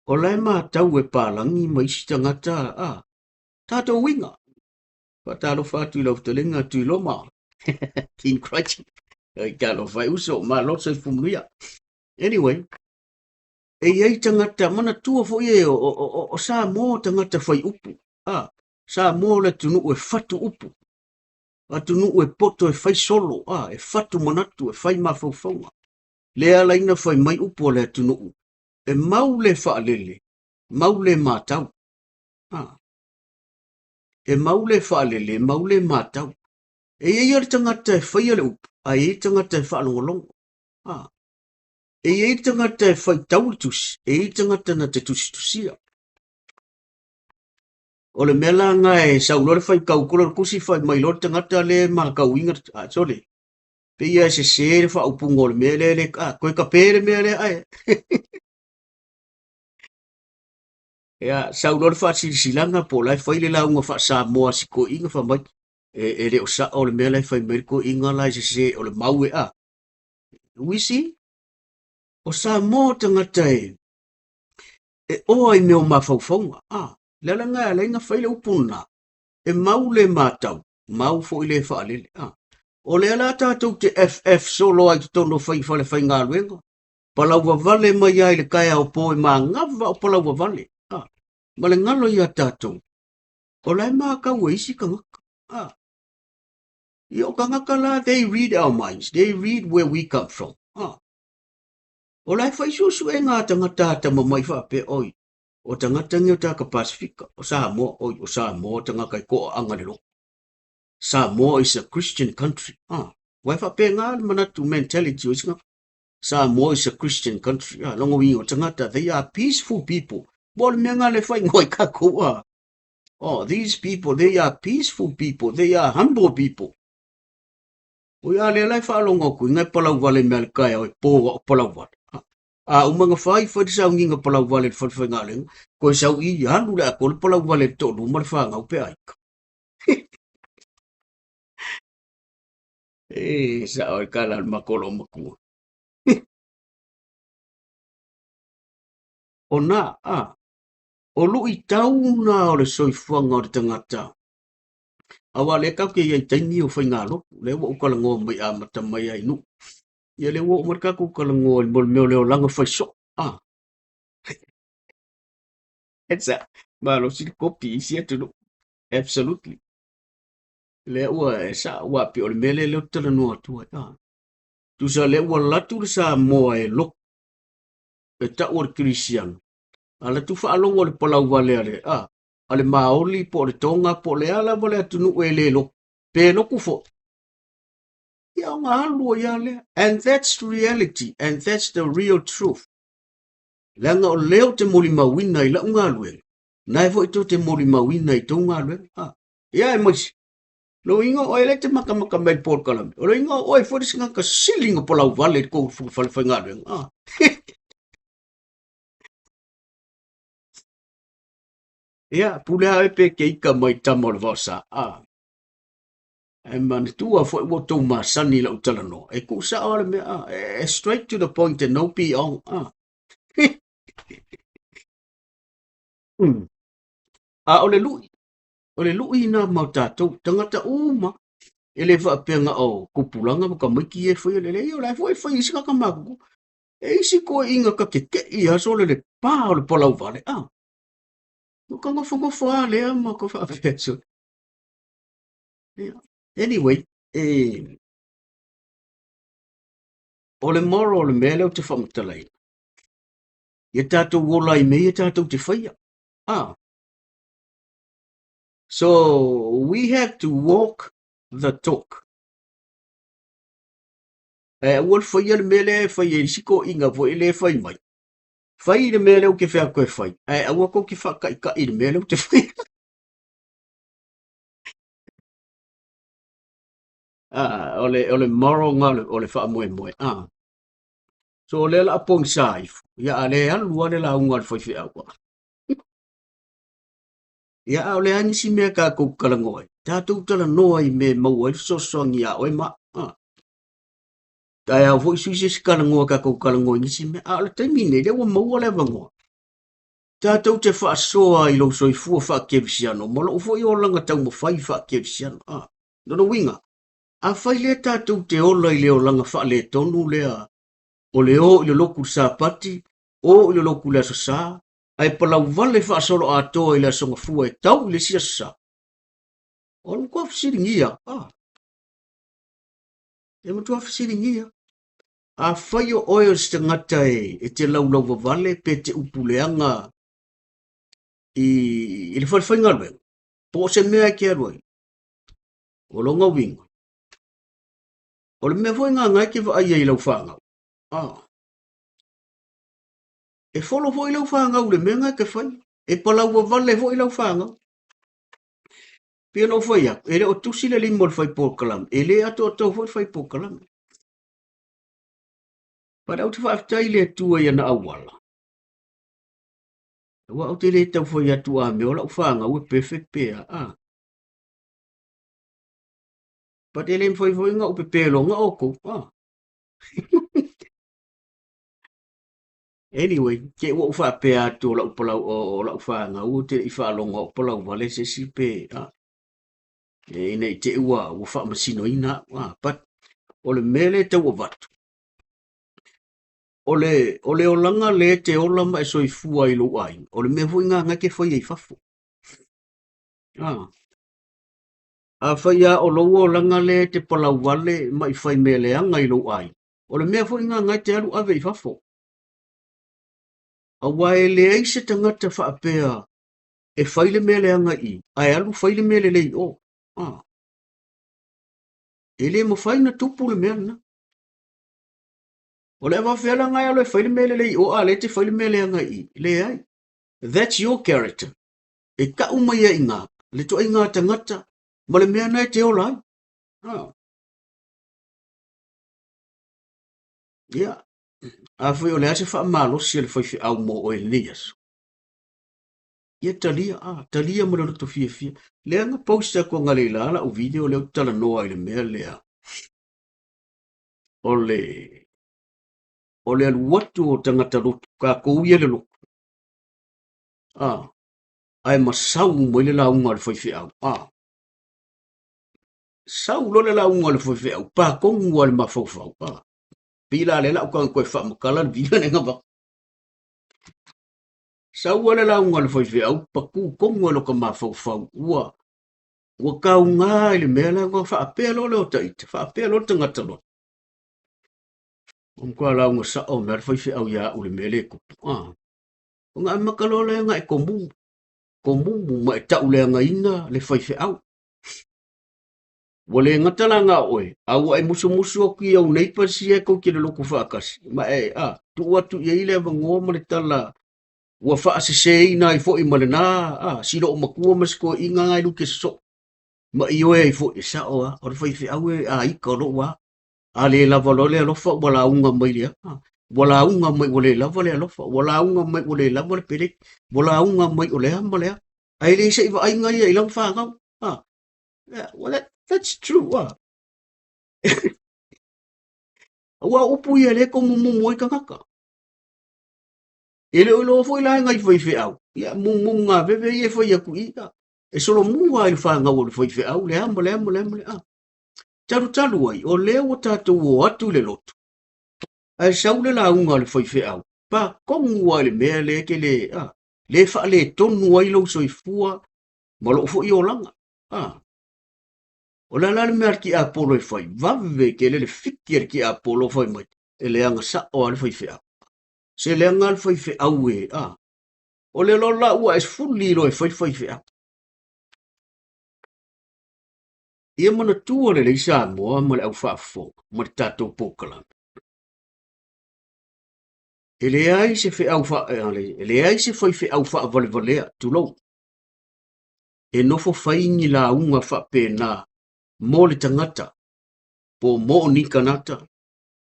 O la e matau e palagi ma isi tagata a tatou uiga. Faatalofa atu i lau fetalaiga Tuiloma. King Christ. Oi talofa e uso, malo soifua manuia. Anyway, e i ai tagata, manatua foi e o, o, o, o Samoa tagata fai upu. A, Samoa o le atunuu e fatu upu. Atunuu e poto e fai solo, a, e fatu manatu, e fai mafaufauga. Lea ala ai na fai mai upu a le atunuu, e mau le faalele, mau le matau. A, e mau le faalele, e mau le matau. E i ai lava le tagata e faia le upu, ae i ai le tagata e faalogologo. A, e i ai le tagata e faitau le tusi, e i ai le tagata na te tusitusia. O le mea la lena e sau loa le faitau kola o le tusi fai mai loa le tagata lea e matauina, sole, pei lava e sese le faaupuga o le mea lea, le, toe tape le mea lea ae. Ia, sau loa le faasilasilaga po o la e fai le lauga faa-Samoa a si toeaina fai mai, e le o sao le mea la e fai mai le toeaina la e sese, o le mau e a. Uisi, o Samoa o tagata e oa i mea o mafaufauga. Le ala lena e ala ai ona fai le upu lena, e mau le matau, mau foi le faalele. O lea la tatou te FF solo ai i totonu o fale faigaluega, palauvavale mai lava i le taeao po e manava o palauvavale, ma le galo ia tatou, o la e matau e isi tagata. Ia o tagata la, they read our minds, they read where we come from. O la e fai suesuega a tagata atamamai faapea, oi, o tagata nei o tagata Pasifika, o Samoa, oi, o Samoa tagata e toaaga le loto. Samoa is a Christian country. Ua e faapena le manatu mentality o isi tagata. Samoa is a Christian country. Logo uiga o tagata, they are peaceful people. Ua o le mea lena le faaigoa ai tatou. Oh, these people, they are peaceful people. They are humble people. Oi, a lea la e faalogo atu i nai palauvale mea le taeao e po a o palauvale. A uma na fai, fai le sauniga palauvale i le fale faigaluega, toe sau i alu le atoa le palauvale i le toalua ma le fanau pe aiga. E sao ai tala a le matou loomatua. O na, a, o luitau na o le soifuaga o le tagata. Aua o lea tatou te i ai i taimi o faigalotu, lea ua ou talanoa mai amata mai ai i Nuu. Ia lea ua oo mai le tatou talanoa i le mea o le olaga fai soo. It's a malosi le kopi i isi atunuu. Absolutely. Lea ua e sao, ua pei o le mea lea lea ou te talanoa atu ai. Tusa lea ua alu atu le Samoa e lotu, e tau o le Kerisiano. Alu atu faalogo i le palauvale a le, a le Maoli po o le Tonga po o le a lava le atunuu e le lotu, pe lotu foi. Ia ona alu ai lava lea. And that's reality and that's the real truth. Leaga o lea ou te molimauina i lau galuega, na e foi tou te molimauina i tou galuega. Ia e maise, lou igoa o oe lea e te makamaka mai i le polokalame, o lou igoa o oe foi le isi tagata sili ona palauvale i le tou fale faigaluega. Ia, pule lava oe pe e te ika mai tama o le vaosa. E manatua foi ua outou masani i lau talanoa. E tuusao lava le mea, e straight to the point and no pee-ong. A o le lui, o le lui nā ma o tatou, tagata uma, e le faapea na o tupulaga ma tamaiti ia e faia le leai, o la e foi e fai e isi tagata matutua. E isi toeaiina ta te tei lava sole le pa o le palauvale, No ka nofonofo lava lea ma ka faapea atu. Anyway, e, o le moral o le mea lea ou te faamatalaina, ia tatou ola i mea ia tatou te faia. So, we have to walk the talk. E aua le faia le mea lea e fai e isi toeaiina foi lea e fai mai. Fai le mea lea ou te fai atu e fai, ae aua tou te faataitai i le mea lea ou te faia. O le moral lena o le faamoemoe. So o lea o le a pogisa ifo, ia a o lea e alu lava le lauga a le faifeau. Ia a o le a nisi mea tatou talanoa ai? Tatou talanoa i mea e maua ai le fesoasoani ia oe ma au. Taeao foi sui se isi talanoa tatou talanoa i nisi mea. A o le taimi nei, lea ua maua le avanoa. Tatou te faasoa i lou soifua faakerisiano ma lou foi olaga taumafai faakerisiano. Lona uiga, afai lea tatou te ola i le olaga faaletonu lea o le o i le lotu i le Sapati, o i le lotu i le Aso Sa, ae palauvale faasoloatoa i le Aso Gafua e tau i le isi Aso Sa, o le matua fesiligia. E matua fesiligia. Afai o oe o se tagata e te laulauvavale pe te upuleaga i le fale faigaluega, po o se mea e te alu ai, o lona uiga, o le mea foi lena e te vaai ai i lau fanau. E follow foi lau fanau i le mea lena e te fai. E palauvavale foi lau fanau. Pei ona ou fai atu, e le o tusi le lima o le fai polokalame, e le atoatoa foi le fai polokalame. But ou te faafetai i le Atua i ana auala. Aua ou te le tau fai atu a mea o lau fanau e perfect pe a. Ah. But e le mafai foi ona ou pepeloga outou. Ah. Anyway, te ua ou faapea atu o lau palau, o lau fanau ou te le i faalogo au palau vale se isi pe, ah, e, ina i te ua, ua faamasinoina au. Ah, but, o le mea lea e tau avatu, o le, o le olaga lea e te ola ma e soifua i lou aiga, o le mea foi gana e te faia i fafo. Ah. Afai lava o lou olaga lea e te palau vale ma i fai mea leaga i lou aiga, O le mea foi gana e te alu ave i fafo. Aua e leai se tagata faapea e fai le mea leaga i i, ae alu fai le mea lelei i o. Ah. E le mafai ona tupu le mea lena. O le a faapefea la ona e alu e fai le mea lelei i o a o lea e te fai le mea leaga i i? Leai. That's your character. E tau mai ai i ina le ituaiga tagata ma le mea lena e te ola ai. Ah. Ia, afai o le a se faamalosi a le faifeau mo oe i lenei aso, ia talia, ah, talia ma le loto fiafia. Lea na post atu analeila lau video lea ou te talanoa i le mea lea o le o le alu atu o tagata lotu, tatou ia le lotu, ah, ae masau mai le lauga a le faifeau, ah. Sau loa le lauga a le faifeau, pa tonu lava i le mafaufau. Ah, pei la lea la ou tago toe faamatala le vila lea na avatu. Sau lava le lauga a le faifeau, patu tonu lava i lota mafaufau, ua ua tauga i le mea lea, ona faapea loa lea o ita, faapea loa le tagata loa. Ua matua lauga sao mai lava le faifeau ia au i le mea lea e tupu. Ah, ona amata loa lea ona e tomumu, tomumu ma e tauleagaina le faifeau. Ua le gata la na o oe, a ua e musumusu atu i ou neighbours ia e tou te lolotu faatasi, ma e, a, tuu atu i ai le avanoa ma le tala ua faaseseina ai foi ma lena, a, si loomatua ma si toeaina na e lute sosoo, ma ioe ai foi, e sao lava, o le faifeau e aika o lou a, a le lava loa le alofa ua lauga mai le, a, ua lauga mai ua le lava le alofa, ua lauga mai ua le lava le peleki, ua lauga mai o le a ma le a, ae le se i vaaiga ia i lana fanau, a. Yeah, well, that's true. Ah. Aua o upu ia lea e tomumumu ai tagata. E le o iloa foi la e nai faifeau. Ia, mumumu gaveve ia e fai atu i ia. E solomua i le fanau o le faifeau, le a ma le a ma le a ma le a. Talutalu ai, o lea ua tatou o atu i le lotu. Ae sau le lauga a le faifeau, pa tonu lava i le mea lea e te le, a, le faaletonu ai lou soifua ma lou foi olaga. A, o le a la le mea a le tiapolo e fai? Vave tele le fiki a le tiapolo fai mai, e leaga sao lava le faifeau. Se leaga le faifeau e, a, o le loa la ua e fuli loa e fai le faifeau. Ia manatua lelei Samoa ma le au faafofoga ma le tatou polokalame. E leai se feau faa, e leai se faifeau faavalevalea, tulou. E nofo fai ni lauga faapena mo le tagata, po mo ni kanata,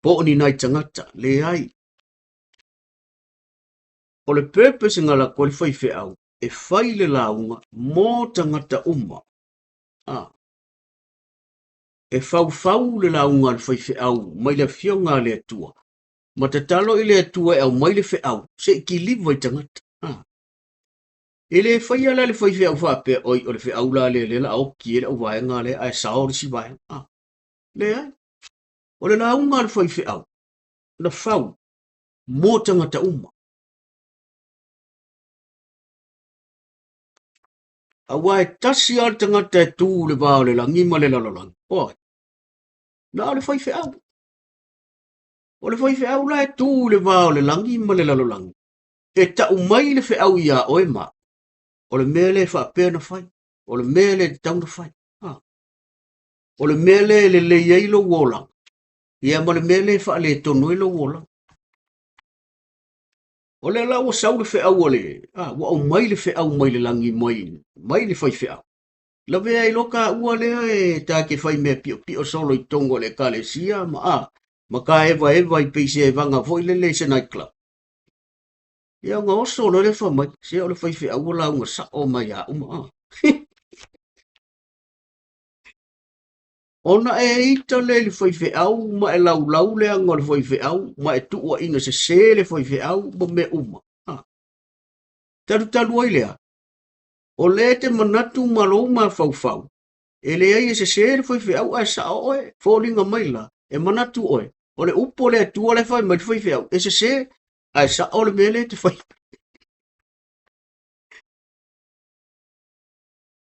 po o ni nai tagata, leai. O le purpose na lako ai le faifeau, e fai le lauga mo tagata uma. A. E faufau le lauga a le faifeau mai le Afioga a le Atua, ma tatalo i le Atua e aumai le feau se i kiliva i tagata. A. E le faia la le faifeau faapea, oi, o le feau la lea lea la oki ai le auvaega lea ae sao le isi vaega. Ah, leai. O le lauga a le faifeau, na fau mo tagata uma. Aua e tasi lava le tagata e tu i le va o le lagi ma le lalolagi. O ai? Na o le faifeau. O le faifeau la e tu i le va o le lagi ma le lalolagi. E tau mai le feau iā oe ma au, o le mea lea e faapea ona fai, o le mea lea e tatau ona fai. Ha. O le mea lea e lelei ai lou olaga, ia ma le mea lea e faaletonu ai lou olaga. O lea la ua sau le feau a le, a, ua aumai le feau mai le lagi mai, mai le faifeau. Lavea ai loa taua lea e ta te fai mea piopio solo i totonu o le ekalesia ma a, ma taevaeva i pei se evaga foi lele i se night club. Ia ona oso loa lea fai mai, se o le faifeau ua lauga sao mai ia uma a. Ona e ita lea i le faifeau ma e laulau le aga o le faifeau ma e tuuaina sese le faifeau ma mea uma. A. Talutalu ai lea, o lea e te manatu ma lou mafaufau, e leai e sese le faifeau ae sao oe, foliga mai la, e manatu oe, o le upu a le Atua la e fai mai le faifeau, e sese, ae sao le mea lea e te fai.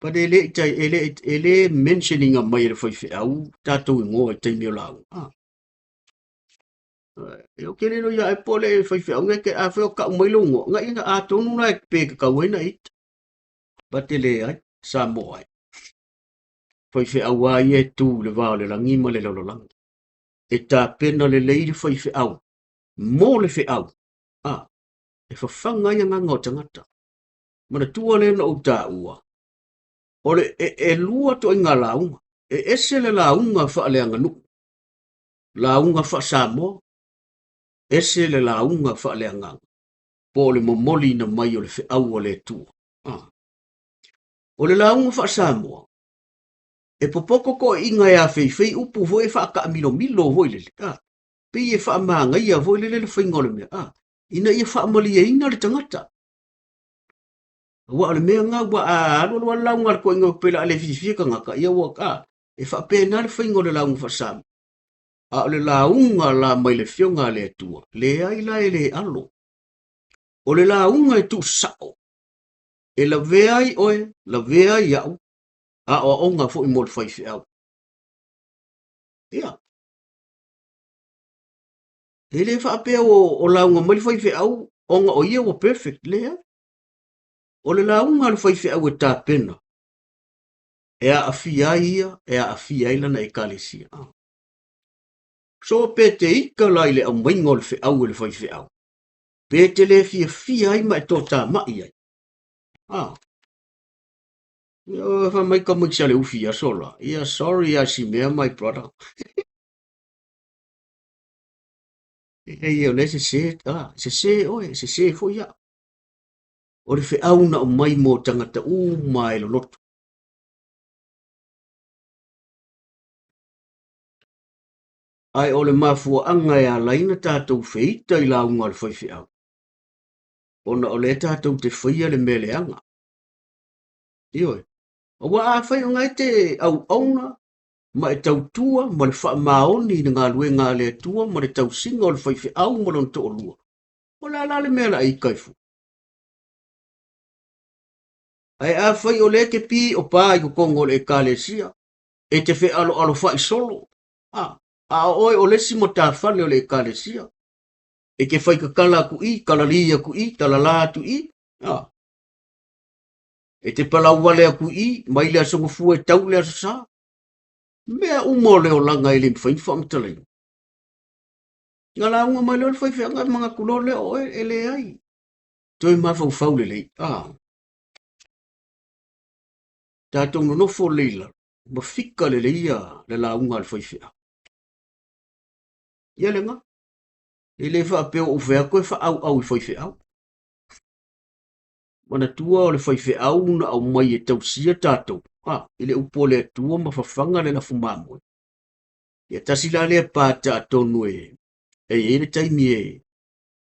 But e le, e le, e le mentioning mai e le faifeau tatou igoa i taimi o lauga. Ah. E o ke lelo ia e po le faifeau ngai ke a o kau mai lo ngo ngai na atonu la pe ka kau ai na ita. But e leai, Samoa ai. Faifeau a ia e tū le vā o le lagi ma le lalolagi. E tapena lelei le faifeau mo le feau. Ah, e fafaga ai agaga o tagata. Manatua lea na ou taua, o le e, e lua toaiga lauga. E ese le lauga faaleaganuu, lauga faa-Samoa, ese le lauga faaleagaga, po o le momoliina mai o le feau a le Atua. Ah. O le lauga faa-Samoa, e popoto toeaiina e afeifei upu foi e faataamilomilo foi lele. Ah. Pei e faamagaia foi lele le faiga o le mea. Ah. Ina ia faamalieina le tagata. Aua o le mea lena ua a alu alu lava le lauga a le toeaina pe o le a le fiafia tagata, ia ua a, e faapena le faiga o le lauga faa-Samoa. A o le lauga la mai le Afioga a le Atua, leai la e le alo. O le lauga e tuusao, e lavea ai oe, lavea ai au, aoaoga foi mo le faifeau. Ia. E le faapea o lauga mai le faifeau ona o ia ua perfect, leai. O le lauga a le faifeau e tapena, e aafia ai ia, e aafia ai lana ekalesia. So pe te ika la i le aumaiga o le feau e le faifeau, pe te le fiafia ai ma e toatamai ai. Ah. Ia, fai mai tamaiti a le ufi i aso la. Ia, sorry a si mea, my brother. E ia, o lea sese, ah, sese oe, sese foi au. O le feau na aumai mo tagata uma e loloto. Ae o le mafuaaga e ala ai ona tatou feita i lauga a le faifeau, ona o lea tatou te faia le mea leaga. Ioe. Aua afai o na e te auauna ma e tautua ma le faamaoni i le galuega a le Atua ma le tausiga o le faifeau ma lona toalua, o le a la le mea o le a ika ai fua? Ae afai o lea e te pio pa i totonu o le Ekalesia, e te fealoalofa'i solo, a, a o oe o le isi matafale o le Ekalesia, e te faitatala atu i, talalī atu i, talalā atu i, a, e te palau wale atu i, mai le aso gafua e tau le aso sa. Mea uma o le olaga e le mafai ona faamatalaina. Na lauga mai loa le faifeaga e manatu loa lea o oe e leai. Toe mafaufau lelei. Ah. Tatou nonofo lelei i lalo, ma fika lelei ia le lauga a le faifeau. Ia lena. E le faapea ua ou fai atu e faaauau i faifeau. Manatua o le faifeau na aumai e tausia tatou, ah, i le upu a le Atua ma fafaga le lafu mamoe. Ia tasi la lea pata atonu e e i ai le taimi e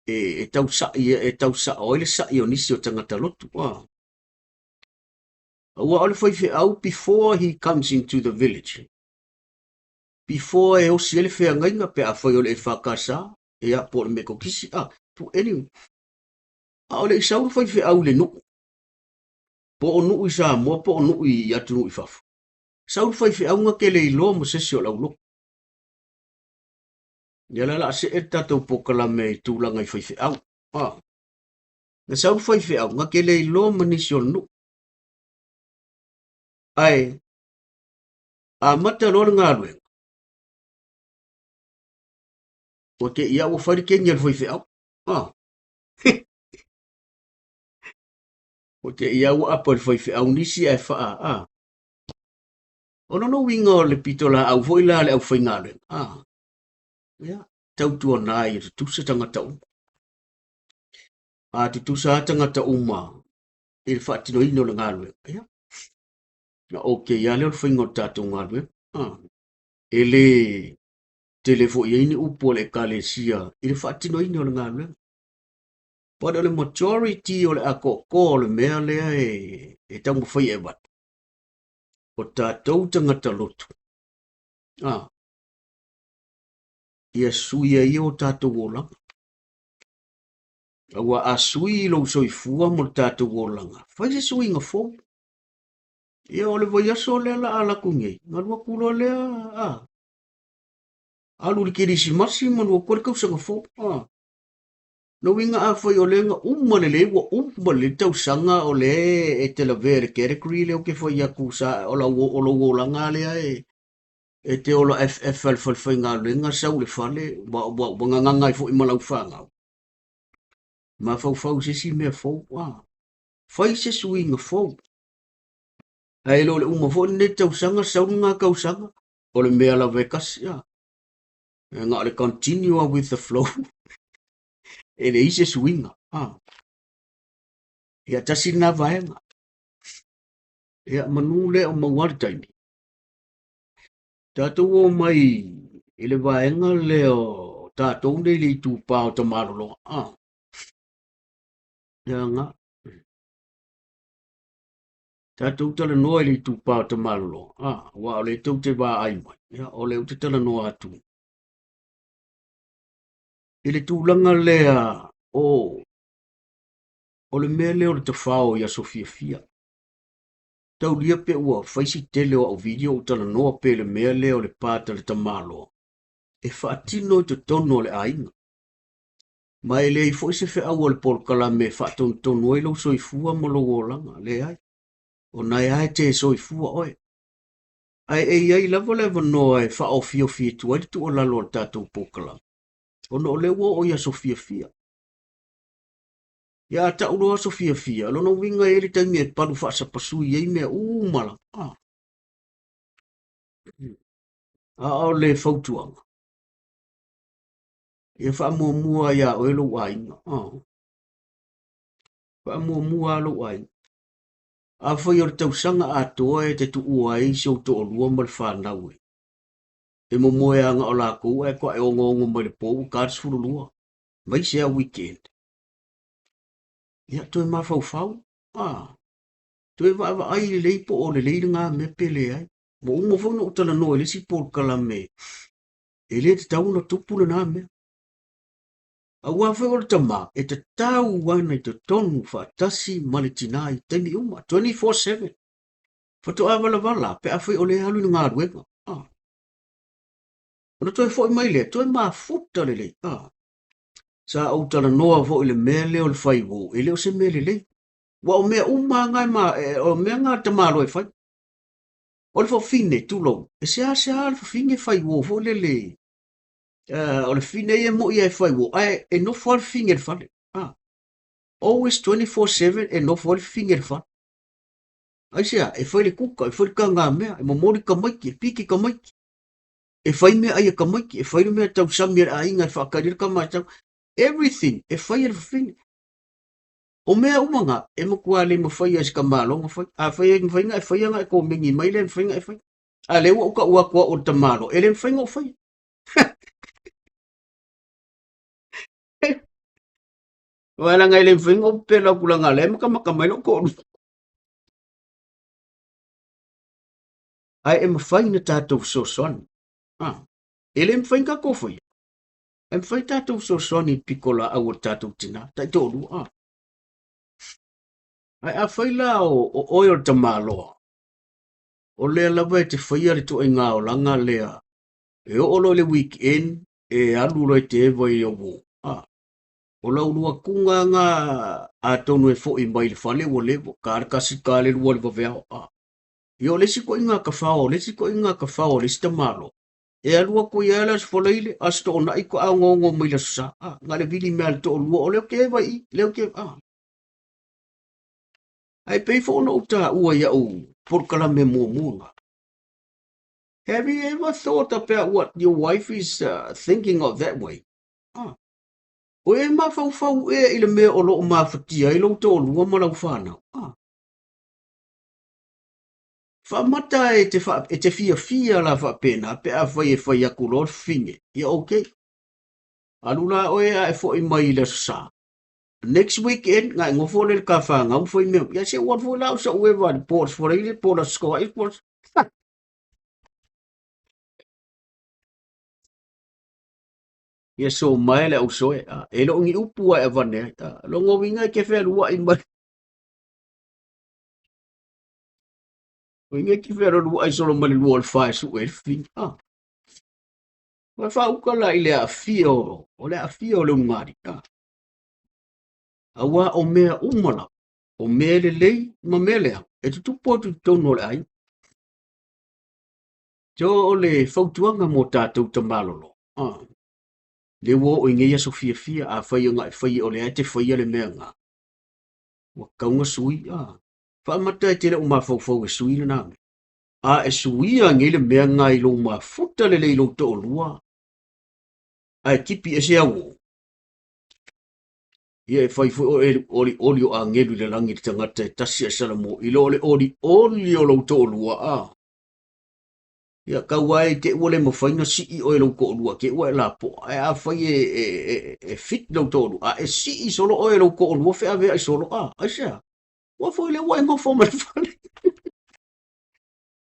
e, e tau sa'i e tau sa'o ai le sa'i o nisi o tagata lotu. Ah. Aua o le faifeau before he comes into the village. Before e osi ai le feagaiga pe afai o le EFKS, ia po o le Metotisi, ah, anyway. A o le i sau le faifeau i le nuu, po o nuu i Samoa po o nuu i atunuu i fafo. Sau le faifeau na te le iloa ma se isi o le aulotu. Ia la o le a see le tatou polokalame i tulaga i faifeau. Ah. Na sau le faifeau na te le iloa ma nisi o le nuu. Ae amata loa le galuega, ua te i lava ua fai le keni a le faifeau. Ah. Ua te i lava ua apa i le faifeau nisi ae faa, ah. O lona uiga o le pitolaau foi la a le aufaigaluega, ia, tautuana ia tutusa tagata uma. A tutusa lava tagata uma i le faatinoina o le galuega, ia, na okay lava lea o le faiga o le tatou galuega. E le tele foi i ai ni upu a le Ekalesia i le faatinoina o le galuega. But o le majority o le atoatoa o le mea lea e taumafai e avatu, o tatou tagata lotu, ia suia ia o tatou olaga. Aua a sui lou soifua mo le tatou olaga, fai se suiga fou. Ia o le vaiaso lea la a laku nei, galu atu loa lea, alu i le kerisimasi manu atu ai le tausaga fou. Lona uiga afai o lea na uma lelei, ua uma lelei le tausaga o lea e te lavea i le category lea ou te fai atu sa o lau o lou olaga lea e te ola FF ai i le fale faigaluega sau i le fale ua gagaga ai foi ma lau fanau. Mafaufau i se isi mea fou, fai se suiga fou. Ae le o le uma foi lenei tausaga sau lena tausaga o le mea lava e tasi. E na o le continue with the flow. E leai se suiga. Ia tasi lena vaega. Ia manu lea o maua le taimi. Tatou o mai i le vaega lea o tatou nei le itupa o Tamaloloa. Ia nga. Tatou talanoa i le itupa o Tamaloloa. Aua o lea tou te vaai mai. Ia, o lea ou te talanoa atu. I le tulaga lea o le mea lea o le tafao i aso fiafia. Taulia pe ua fai si tele o au video ou talanoa pe le mea lea o le pata le tamaloa e faatino i totonu o le aiga. Ma e leai foi se feau a le polokalame e faatonutonu ai lou soifua ma lou olaga, leai. O na e lava e te soifua oe. Ae e i ai lava le avanoa e faaofiofi atu ai le tuualalo a le tatou polokalame, ona o lea ua oo i aso fiafia. Ia a tau loa aso fiafia, o lona uiga e i ai le taimi e palu faasapasui ai mea uma lava. A o le fautuaga, ia faamuamua iā oe lou aiga. Faamuamua lou aiga. Afai o le tausaga atoa e te tuua ai si ou toalua ma le fanau e, e momoe lava na o lakou ae toa e onoono mai le po ua ta le 12, aemaise lava weekend. Ia toe mafaufau, toe vaavaai lelei po o lelei lena mea pe leai. Ua uma foi ona ou talanoa i le isi polokalame e le tatau ona tupu lena mea. Aua foi o le tama e tatau ana i totonu faatasi ma le tinā i taimi uma, 24/7. Faatoa valavala pe afai o lea e alu i le galuega. Ona toe foi mai lea, toe mafuta lelei. Sa ou talanoa foi i le mea lea o le fai uo, e le o se mea lelei. Aua o mea uma lava na e, o mea na a le tamaloa e fai. O le fafine, tulou, e seasea le fafine fai uo foi lele. O le fafine ia e moi lava e fai uo, ae e nofo lava le fafine i le fale. Always 24/7 e nofo ai le fafine i le fale. Aisea, e fai le kuka, e fai le tagamea, e momoli tamaiti, e piki tamaiti. E fai meaai a tamaiti, e fai le mea tausami a le aiga e faatali ai le tama e tau. Everything e fai e le fafine. O mea uma na, e matua le mafai lava e se tamaloa ona fai. Afai e mafai ona e faia ona e komeni mai lea e mafai ona e faia. A o lea ua ou tau atu au o le tamaloa, e le mafai ona ou faia. Aua leaga e le mafai ona ou pepelo atu leaga o lea e matamata mai lou toalua. Ae e mafai ona tatou fesoasoani. E le mafai ona tatou faia. E mafai tatou fesoasoani i le pitolaau a le tatou tinā, taitoalua. Ae afai la o oe o le tamaloa, o lea lava e te faia le ituaiga olaga lea, e oo loa i le weekend e alu loa e te eva i au uo. O lau luatuga lena atonu e foi mai i le fale ua leva, ta le tasi, ta le lua i le vaveao. Ia o le isi ituaiga tafao, o le isi ituaiga tafao a le isi tamaloa, e alu atu ai lava le Aso Faraile, Aso Toonai faatoa onoono mai i le Aso Sa. Na o le vili mai lava o le toalua, o lea ou te eva i i, lea ou te eva. Ae pei foi ona ou taua i au polokalame muamua na. Have you ever thought about what your wife is thinking of that way? Ah. O e mafaufau ea i le mea o lo o mafatia ai lou toalua ma lau fanau? Ah. Faamata e te, fa, e te fiafia la faapena pe afai e fai atu loa le fafine. Ia okay. Alu la oe a e foi mai i le aso sa. Next weekend, ngai ngofo le ka whangau fai mea. Ia se uan foi lau sa ueva ni po fo le po la skoa i po. Ia so mai le au soe. E lo ngi upu ai avane. Longo winga ke whea lua i mai. Winga ke whea lua ai solo mai le lua o le whae su e whina. Ua faauka la i le aafia o, o le aafia o le ugari. Aua o mea uma lava, o mea lelei ma mea leaga, e tutupu atu i totonu o le aiga. So o le fautuaga mo tatou tamalolo, le ua oo i nei aso fiafia, afai o na e faia o lea e te faia le mea na, ua tatau ona sui, faamata e te le o mafaufau e sui lena mea. A e suia nei le mea na i lou mafuta lelei i lou toalua, ae tipi ese au o. Ia e fai foi oe le olioli o agelu i le lagi i le tagata e tasi a Salamo i lo le olioli o lou toalua a. Ia kau ai te ua le mawhai na sii oe lou toalua ke ua e lapoa. Ae afai e, e, e, e fit lou toalua a e sii solo oe lou toalua feaveai solo a. Aisea? Ua foi le ua e nofo ma le fale.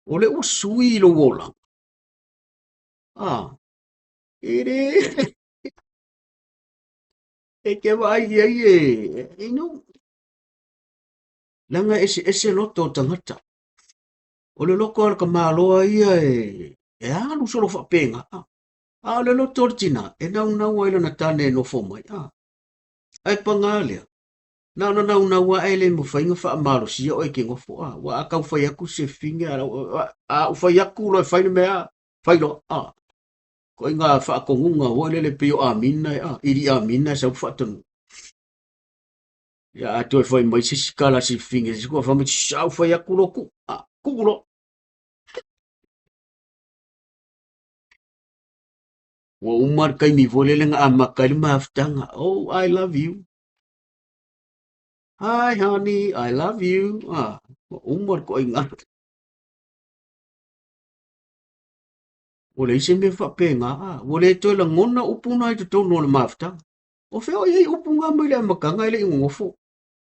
O le ua sui lou olaga. A, e le... E ke vaai i ai e, you know, leaga e eseese loto o tagata. O le loto o le tamaloa ia e, e alu solo faapena. A, a o le loto o le tina, e naunau ai lana tane e nofo mai. A, ae paga lea, na ona naunau lava ae le mafai ona faamalosia oe e te nofo. A, ua a tau fai atu se fine, a, a ou fai atu loa e fai le mea, fai loa. A, koiga faatonuga foi lele pei o Amina e, a, ili Amina e sau faatonu. Ia a toe fai mai se isi tala se fine, se isi fai mai, a ou fai atu loa tuu, a, tuu loa. Ua uma le taimi foi lele na amata ai le mafutaga. Oh, I love you. Hi honey, I love you. Ah, ua uma le koiga. Ua leai se mea faapena, a ua le toe lagona upu na i totonu o le mafutaga. O fea o i ai upu na mai le amataga e le i nonofo,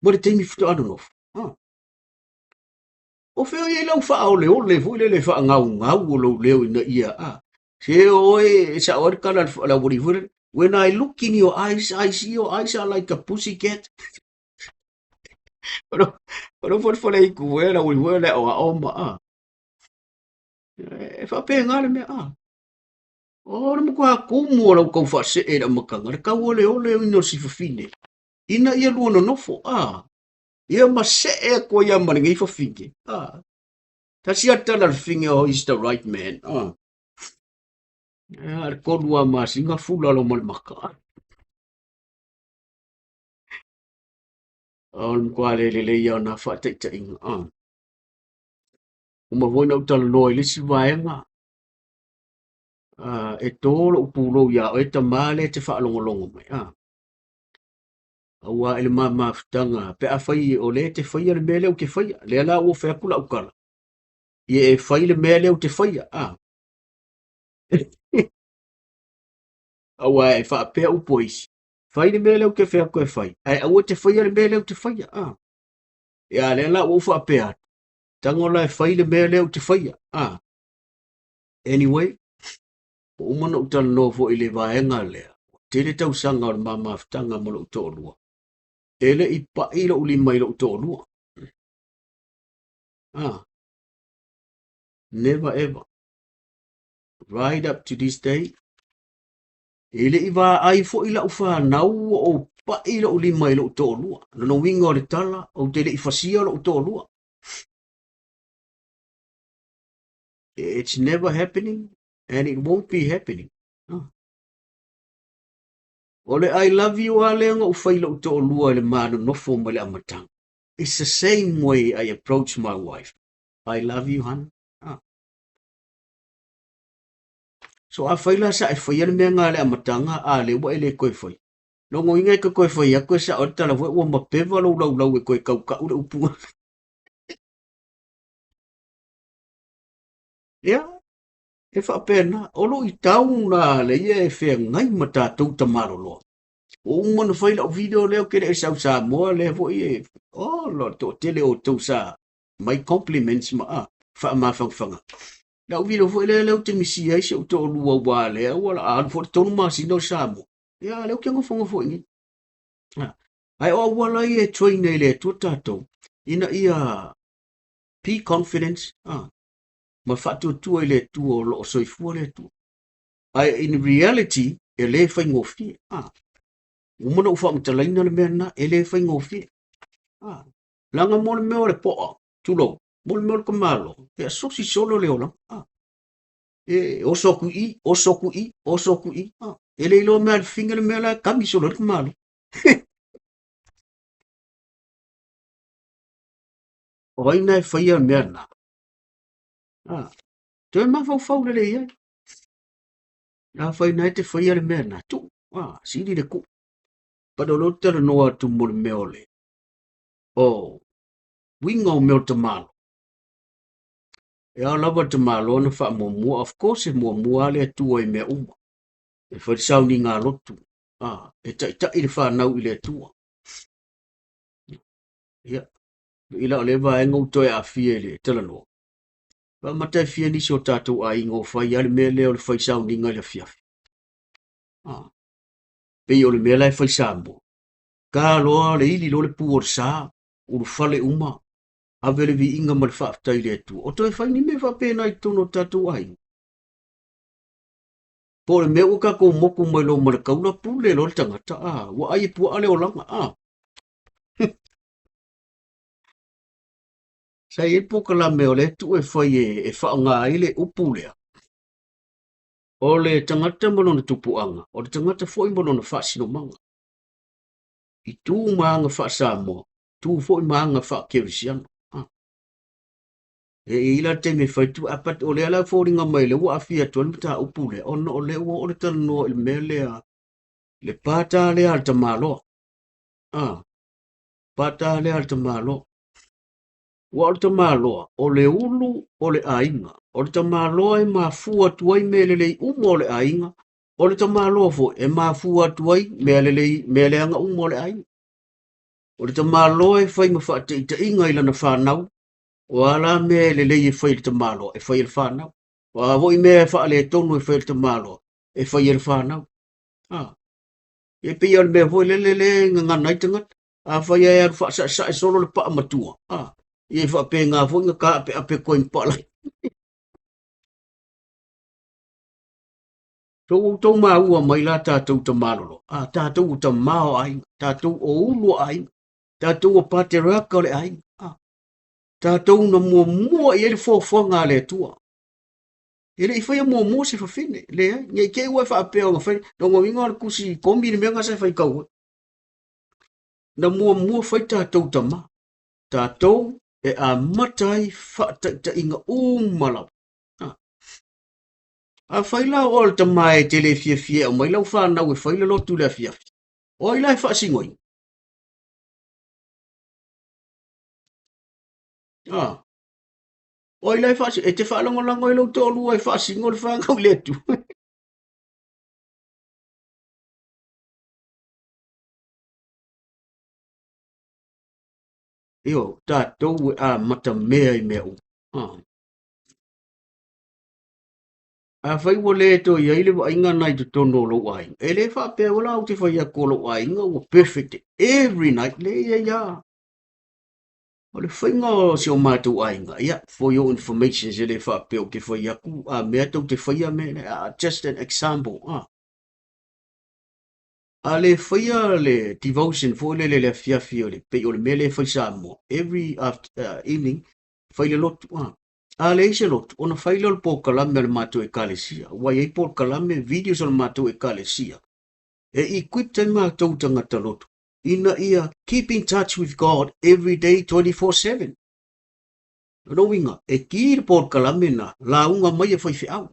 ma le taimi faatoa nonofo. Ah. O fea o i ai lau faaoleole foi lele faagaugau o lou leo ina ia, a se oe e sao ai le tala a le aualii foi lele, When I look in your eyes, I see your eyes are like a pussy cat. O lou folefole i ku e lau foi le aoao ma a. E faapena le mea a. O le matua kumu o lau tau faasee i le amataga, le tauoleole o ina o si fafine. Ina ia lua nonofo, a. Ia ma see atu ai ma lenei fafine, a. Tasi a tala le fafine, oh, he's the right man, a. A le tolu a masina fula lo ma le maka. O le matua le lelei ia o nā faataitaiga, a. Uma foi na ou talanoa i le isi vaega, e tō lou pulou iā oe tamā lea e te faalogologo mai, a. Aua i le ma mafutaga, pe afai o lea e te faia le mea lea ou te faia, lea la ua fai atu lau tala, ia e fai le mea lea ou te faia, a. Aua e faapea upu a isi, fai le mea lea ou te fai atu e fai, ae aua e te faia le mea lea ou te faia, a. Ia, lea la ua ou faapea atu, tago la e fai le mea lea ou te faia, a. Anyway, ua uma ona ou talanoa foi i le vaega lea, ua tele tausaga o le ma mafutaga ma lou toalua. E le i pai lou lima i lou toalua. Ah, never ever. Right up to this day, e le i vaai foi lau fanau ua ou pai lou lima i lou toalua. Lona uiga o le tala, ou te le i fasia lou toalua. It's never happening and it won't be happening. Ah. O le I love you a lea na ou fai lou toalua i le ma nonofo mai le amataga. It's the same way I approach my wife. I love you, hun. Ah. So afai la sa e faia le mea lena i le amataga, a lea ua e le toe faia, lona uiga e te toe fai atu e sao ai le tala foi ua mapeva lou laulau e toe tautau le upu. Ia, e faapena, o luitau na lea e feagai ma tatou tamaloloa. Ua uma ona fai lau video lea ou te le i sau Samoa, lea foi e, oh, lo toatele o outou sa mai compliments ma a, faamafanafanaga. Lau video foi lea lea ou te misia ai si ou toalua aua lea ua alu foi le 3 masina o Samoa. Ia, lea ou te nofonofo i i. Ae o auala ia e train ai e le Atua tatou, ina ia be confidence, ma faatuatua i le Atua o lo o soifua le Atua. Ae in reality, e le faigofie. Ua uma ona ou faamatalaina le mea lena, e le faigofie. Leaga mo le mea o le poa, tulou, mo le mea o le tamaloa, e asosi solo le olaga. E oso atu i i, oso atu i i, oso atu i i. E le iloa mea a le fafine le mea la e kami solo ai le tamaloa. O ai na e faia le mea lena? Toe mafaufau lelei ai. Afai na e te faia le mea lena, tuu, sili le tuu. But o lea ou te talanoa atu mo le mea o le, o uiga o mea o le tamaloa. E ao lava le tamaloa ona faamuamua, of course e muamua lava le Atua i mea uma. E fai le sauniga lotu, e taitai le fanau i le Atua. Ia, i la o lea vaega ua toe aafia i le talanoa. Faamata e fia nisi o tatou aiga o fai lava le mea lea o le fai sauniga i le afiafi. Pei o le mea la e fai Samoa. Ta loa le ili loa le pu o le sa, ulufale uma, ave le viiga ma le faafetai i le Atua. O toe fai ni mea faapena i totonu o tatou aiga. Po o le mea ua tatou moku mai loa ma le taula pule loa le tagata, ua ai e puaa le olaga. Sa i ai le polokalame o lea tuu e fai e faaaoga ai le upu lea, o le tagata ma lona tupuaga, o le tagata foi ma lona faasinomaga. I tu ma aga faa-Samoa, tu foi ma aga faa-Kerisiano. E i ai la le taimi e fai atu, a but o lea la e foliga mai lea ua aafia atu ai le mataupu lea, ona o lea ua oo le talanoa i le mea lea, le pata lea a le tamaloa. Pata lea a le tamaloa. Ua o le tamaloa, o le ulu o le aiga. O le tamaloa e mafua atu ai mea lelei uma o le aiga. O le tamaloa foi e mafua atu ai mea lelei, mea leaga uma o le aiga. O le tamaloa e fai ma faataitaiga i lana fanau. O a la mea e lelei e fai e le tamaloa, e fai e le fanau. O a foi mea e faaletonu e fai e le tamaloa, e fai e le fanau. E pei o le mea foi lele le gagana ai tagata. Afai e alu faasaesae solo le paa matua, ia e faapena foi na taapeape atu ai ma paa laiti. So ua outou maua mai la tatou tamalolo, tatou o tama o aiga, tatou o ulu o aiga, tatou o pateraka o le aiga, tatou na muamua i ai le foafoaga a le Atua. E le i faia muamua se fafine, leai, ne i te i ua e faapea ona fai, lona uiga o le tusi komi le mea na sa e faitau ai. Na muamua fai tatou tama, tatou e amata ai faataitaiga uma lava. Afai la o le tama e te le fiafia e aumai lau fanau e fai le lotu i le afiafi, o ai la e faasinoina? O ai la e faasino? E te faalagolago ai lou toalua e faasino le fanau i le Atua. Io, tatou e amata mea i mea uma. Afai ua le toe i ai le vaaiga na i totonu o lou aiga, e le faapea la ou te fai atu o lou aiga ua perfect every night, leai lava. O le faiga o si o matou aiga, ia, for your information, e le faapea ou te fai atu, a mea tou te faia mea, just an example. A le faia le devotion foi lele i le afiafi o le, pei o le mea lea e fai Samoa, every after, evening, fai le lotu. A leai se lotu, ona fai lea o le polokalame a le matou ekalesia. Ua i ai polokalame, videos o le matou ekalesia, e equipped ai matou tagata lotu, ina ia keep in touch with God every day 24/7. O lona uiga, e ki le polokalame na, lauga mai e faifeau.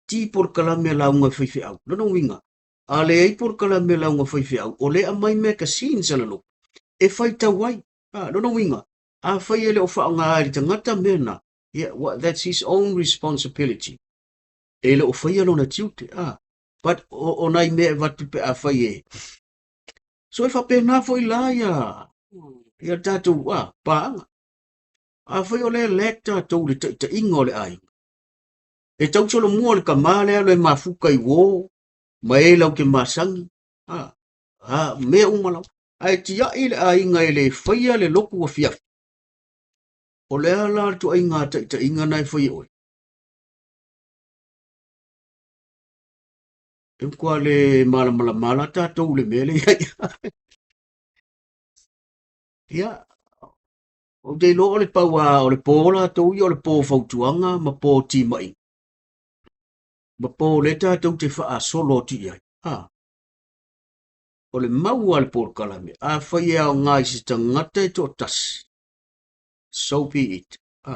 ti polokalame a lauga faifeau. Lona uiga, a leai polokalame a lauga faifeau, o lea e aumai magazines a le lotu e faitau ai. A, lona uiga, afai e le o faaaoga e le tagata mea na, yeah, well, that's his own responsibility. E le o faia lona tiute. A, but o, o nai mea e avatu pe afai e. So e faapena foi la ia, ia tatou a, paaga. Afai o lea lack tatou le taitaiga o le aiga. E tau solomua le tama lea alu e mafuta i uo ma e lau te masani. A, a, mea uma lava. Ae tiai le aiga e le faia le lotu afiafi. O le a la le ituaiga taitaiga na e fai e oe? E matua le malamalama la tatou i le mea lea i ai. Ia, ou te iloa o le pau a, o le po latou ia o le po fautuaga ma po timaiga. Ma po lea tatou te faasolo atu i ai. Ha. O le mau a le polokalame, afai e aoga i se tagata e toatasi, so be it. Ha.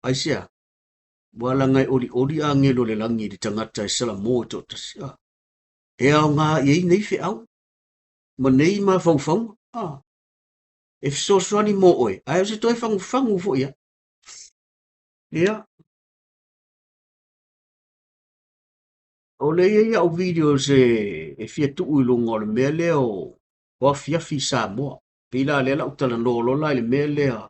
Aisea? Ua laga e olioli agelo o le lagi i le tagata e salamo e toatasi. Ha. E aoga i ai nei feau ma nei mafaufauga. Ha. E fesoasoani mo oe, ae o se toe fagufagu foi ia. Ia. O lea e i ai au videos e fia tuu i luga o le mea lea o o afiafi i Samoa. Pei la lea la ou talanoa loa la i le mea lea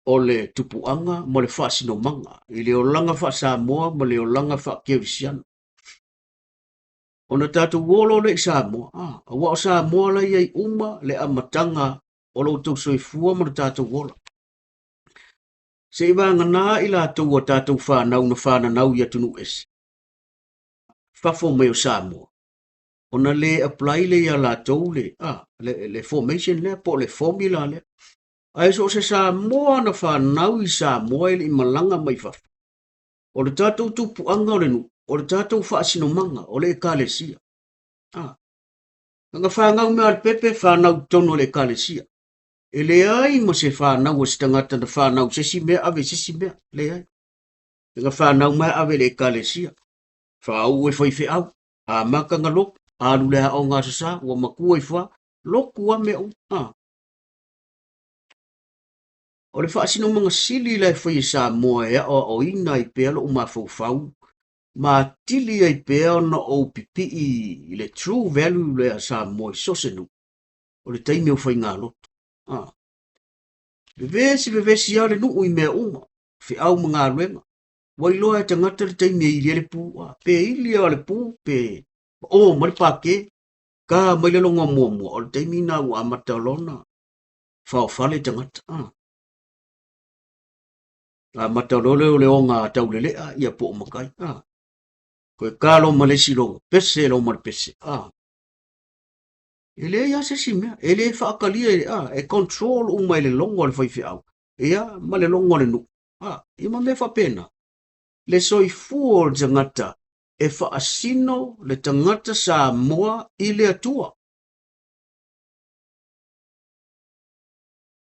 o le tupuaga ma le faasinomaga i le olaga faa-Samoa ma le olaga faa-Kerisiano. Ona tatou o loa lea i Samoa, ah, aua o Samoa la i ai uma le amataga o lo outou soifua ma lo tatou ola. Se i vagana i latou a tatou fanau na fananau i atunuu ese, fafo mai o Samoa, ona le apply lea ia latou le, ah, le formation lea po o le formula lea. Ae so o se Samoa na fanau i Samoa e le i malaga mai fafo. O le tatou tupuaga o le nuu, o le tatou faasinomaga, o le ekalesia. Ah. Na fanau mea a le pepe, fanau i totonu o le ekalesia. E leai ma se fanau a se tagata na fanau se isi mea ave i se isi mea. Leai. Na fanau mai ave i le ekalesia. Faauu e faifeau, amata na lotu, alu le aoga Aso Sa, ua matua ifo lava, lotu lava mea uma. Ah. O le faasinomaga sili la e fai e Samoa e aoaoina ai pea lou mafaufau ma atili ai pea ona ou pipii i le true value lea a Samoa i so o se nuu, o le taimi o faigalotu. A. Vevesi vevesi lava le nuu i mea uma, feau ma galuega. Ua iloa e tagata le taimi e ili ai le pu, a, pe ili lava le pu pe o mai le pake, ka mai le logo muamua, o le taimi lena ua amata loa ona faofale tagata. A. Amata loa lea o le oga taulelea ia po o makai. A. Koe ka loa ma le isi logo, pese loa ma le pese. A. E leai lava se isi mea, e le faatalia, a, e control uma e le logo a le faifeau, ia, ma le logo a le nuu. A, ia ma mea faapena. Le soifua o le tagata e faasino le tagata Samoa i le Atua.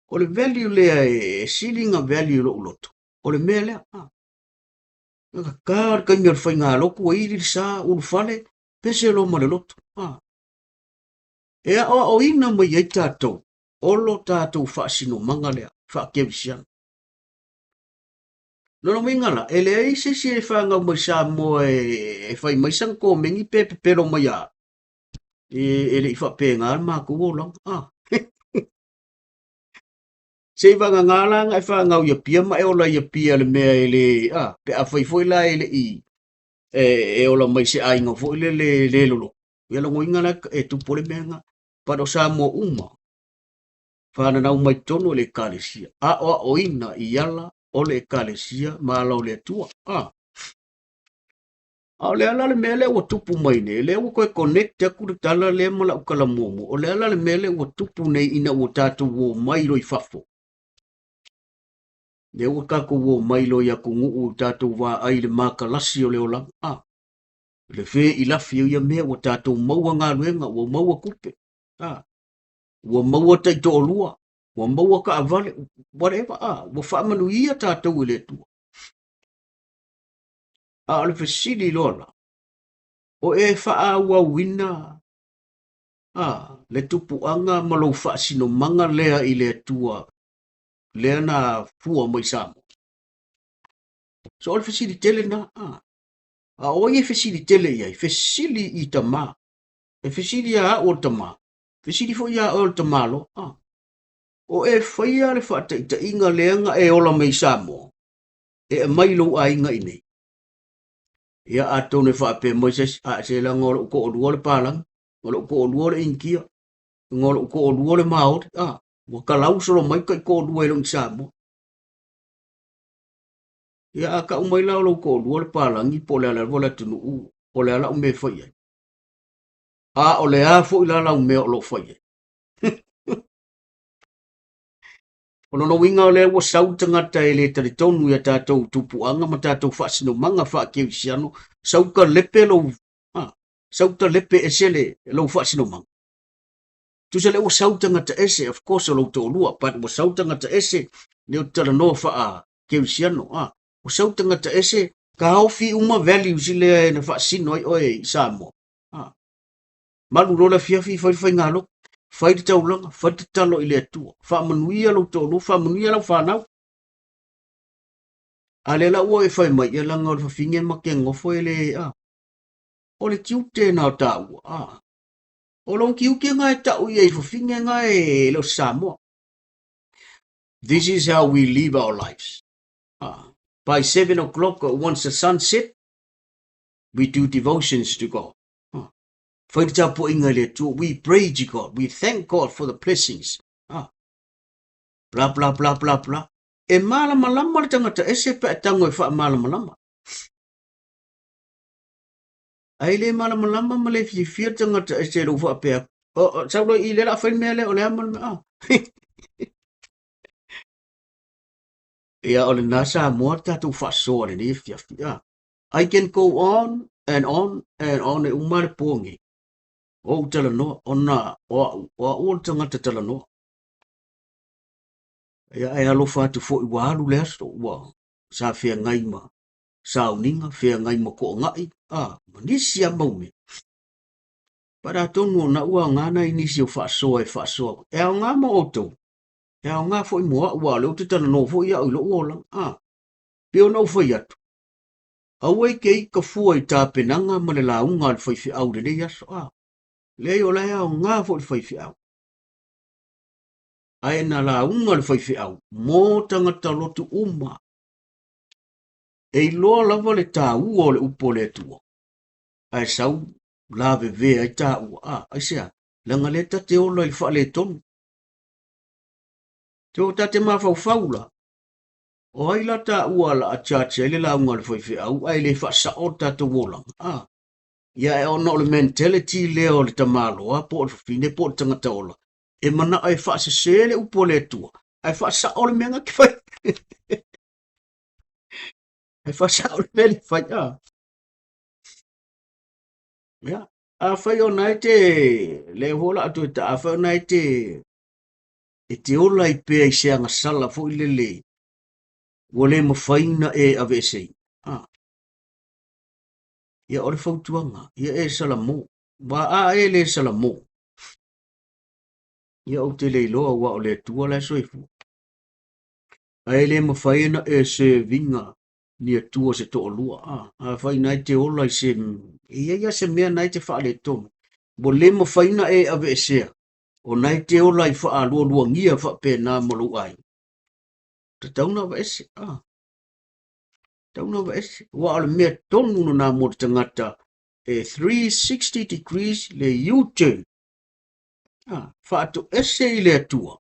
O le value lea e sili na value i lou loto, o le mea lea. A. Na ka le taimi o le faigalotu ua ili le sa, ulufale, pese loa ma le loto. A. E aoaoina mai ai tatou o lo tatou faasinomaga lea faakerisiano. Lona uiga la, e leai se isi e fanau mai Samoa e fai mai sana komeni pe pepelo mai a e le i faapena le matou olaga. Ah. Se i vagana la na e fanau i Apia ma e ola i Apia le mea e le, ah, pe afai foi la e le i e ola mai se aiga foi le le le lolo. Ia lona uiga la e tupu le mea lena. But o Samoa uma, fananau mai totonu o le ekalesia, aoaoina i ala o le ekalesia ma ala o le Atua. Ah. A o le a la le mea lea ua tupu mai nei, lea ua toe connect atu le tala lea ma lau tala muamua, o le a la le mea lea ua tupu nei ina ua tatou o mai loa i fafo? Lea ua tatou o mai loa i atunuu tatou vaai i le matalasi o le olaga, a, le veilafi o ia mea, ua tatou maua galuega, ua maua tupe, a, ua maua taitoalua, ua maua taavale, whatever, a, ua faamanuia tatou e le Atua. A o le fesili loa la, o e faaauauina a le tupuaga ma lou faasinomaga lea i le Atua lea na fua mai Samoa? So o le fesili tele na, a. A o ai e fesili tele i ai? Fesili i tama. E fesili ia au o le tama, fesili foi ia oe o le tamaloa, a. O e faia le faataitaiga lea na e ola mai i Samoa, e aumai i lou aiga i nei. Ia atonu e faapea mai se isi, a se leaga o lou toalua le palagi, o lou toalua le Initia, o lou toalua le Maori, a, ua talau solo mai taitoalua e le o ni Samoa. Ia a tau mai la o lou toalua le palagi po o le a lava le atunuu, o le a lau mea e fai ai? A o le a foi la lau mea o lo o fai ai? O lona uiga o lea ua sau le tagata e le talitonu i a tatou tupuaga ma tatou faasinomaga faakerisiano, sau talepe lou, a, sau talepe ese le, lou faasinomaga. Tusa lea ua sau tagata ese, of course o lou toalua, but ua sau tagata ese, lea ou te talanoa faakerisiano, a, ua sau tagata ese, taofi uma values lea na faasino ai oe i Samoa. A, Malu loa le afiafi, fai le faigalotu, fai le taulaga, fai le tatalo i le Atua, faamanuia lou toalua, faamanuia lau fanau. A lea la ua e fai mai, ia leaga o le fafine ma te nofo e le, a, o le tiute na o taua, a, o lou tiute na e tau ia i fafine na e le o se Samoa. This is how we live our lives. By 7 o'clock, once the sun set, we do devotions to God. Fai le tapuaiga i le Atua. We pray to God. We thank God for the blessings. Bla, bla, bla, bla, bla. E malamalama le tangata ese pe a tango e faamalamalama. Ae le malamalama ma le fiafia le tagata ese i lou faapea atu, Oh, oh, sau loa i lea o le a fai le mea lea, o le a ma le mea, ah. Ia, o lena Samoa le tatou faasoa i lenei afiafi, ah. I can go on and on and on e uma le po nei. O ou talanoa, ona o au, o au o le tagata talanoa. Ia, ae alofa atu foi ua alu le aso, ua sa feagai ma sauniga, feagai ma toagai, a, ma nisi lava mau mea. But atonu o na ua aoga nai nisi o faasoa e faasoa. E aoga mo outou, e aoga foi mo au, aua o lea ou te talanoa foi au i lou olaga. A, pei ona ou fai atu, aua e te ika fua i tapenaga ma le lauga a le faifeau i lenei aso. A, leai o la e aoga foi le faifeau. Ae na lauga le faifeau mo tagata lotu uma. E iloa lava le taua o le upu a le Atua, ae sau lavevea ai taua. A, aisea? Leaga lea ta te ola i le faaletonu. Te o ta te mafaufau la, o ai la taua la a charge ai le lauga a le faifeau ae le faasao le tatou olaga? A, ia e ona o le mentality lea o le tamaloa po o le fafine po o le tagata ola, e manao e faasese le upu a le Atua, ae faasao le mea na te fai. E faasao le mea le fai, a. Ia, afai ona e te, le foi o le a toe ta, afai ona e te, e te ola ai pea i se agasala foi lele, ua le mafai ona e aveeseina. A. Ia, o le fautuaga, ia e salamo. Aua a e le salamo, ia ou te le iloa aua o le Atua la e soifua. Ae le mafai ona e serve ina ni Atua se toalua. A, afai na e te ola i se, e i ai lava se mea na e te faaletonu, ua le mafai ona e aveesea, ona e te ola i faalualuagia faapena ma lou aiga. Tatau ona aveese, a, tatau ona aveese. Aua o le mea tonu lena mo le tagata e 360 degrees le U-turn, a, faatoese i le Atua.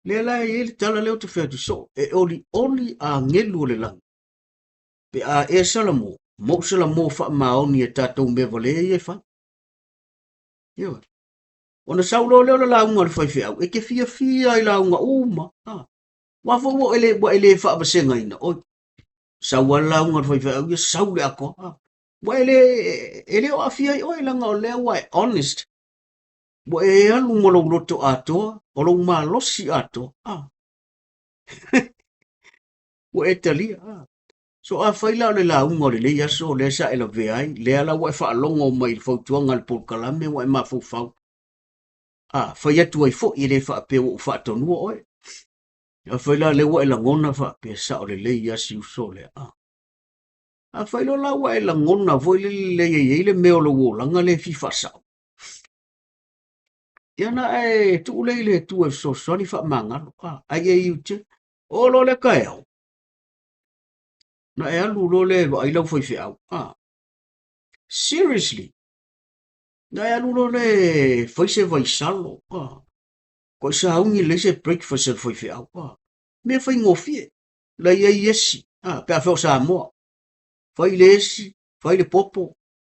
Lea la e i ai le tala lea ou te fai atu soo, e olioli agelu o le lagi, pe a e salamo, ma ou salamo faamaoni e tatou mea valea ia e fai. Ioe. Ona sau loa lea o le lauga a le faifeau, e te fiafia i lauga uma. Ha. Aua foi ua e le, ua e le faavasegaina, oi, sau lava le lauga a le faifeau ia, sau le atoa. Ha. Ua e le, e le o aafia ai oe, leaga o lea ua e honest. Ua e alu ma lou loto atoa, o lou malosi atoa. Ah. Ua e talia. Ah. So afai la o le lauga o lenei aso lea sa e lavea ai, lea la ua e faalogo mai i le fautuaga a le polokalame ua e mafaufau, a, fai atu ai foi e le faapea ua ou faatonua oe. Afai la lea ua e lagona faapea sao lelei lava si uso lea, a. Afai loa la ua e lagona foi lele lea e i ai le mea o lou olaga lea e fia faasao, ia na e tuu lea i le Atua e fesoasoani faamagalo, a, ai e iute. Oo loa lea taeao, na e alu loa lea e vaai lau faifeau, a. Seriously, na e alu loa lea e fai se vaisalo, a. Koe sauni lelei se breakfast a le faifeau, a. Mea faigofie, la i ai esi, a, pe afai o Samoa. Fai le esi, fai le popo,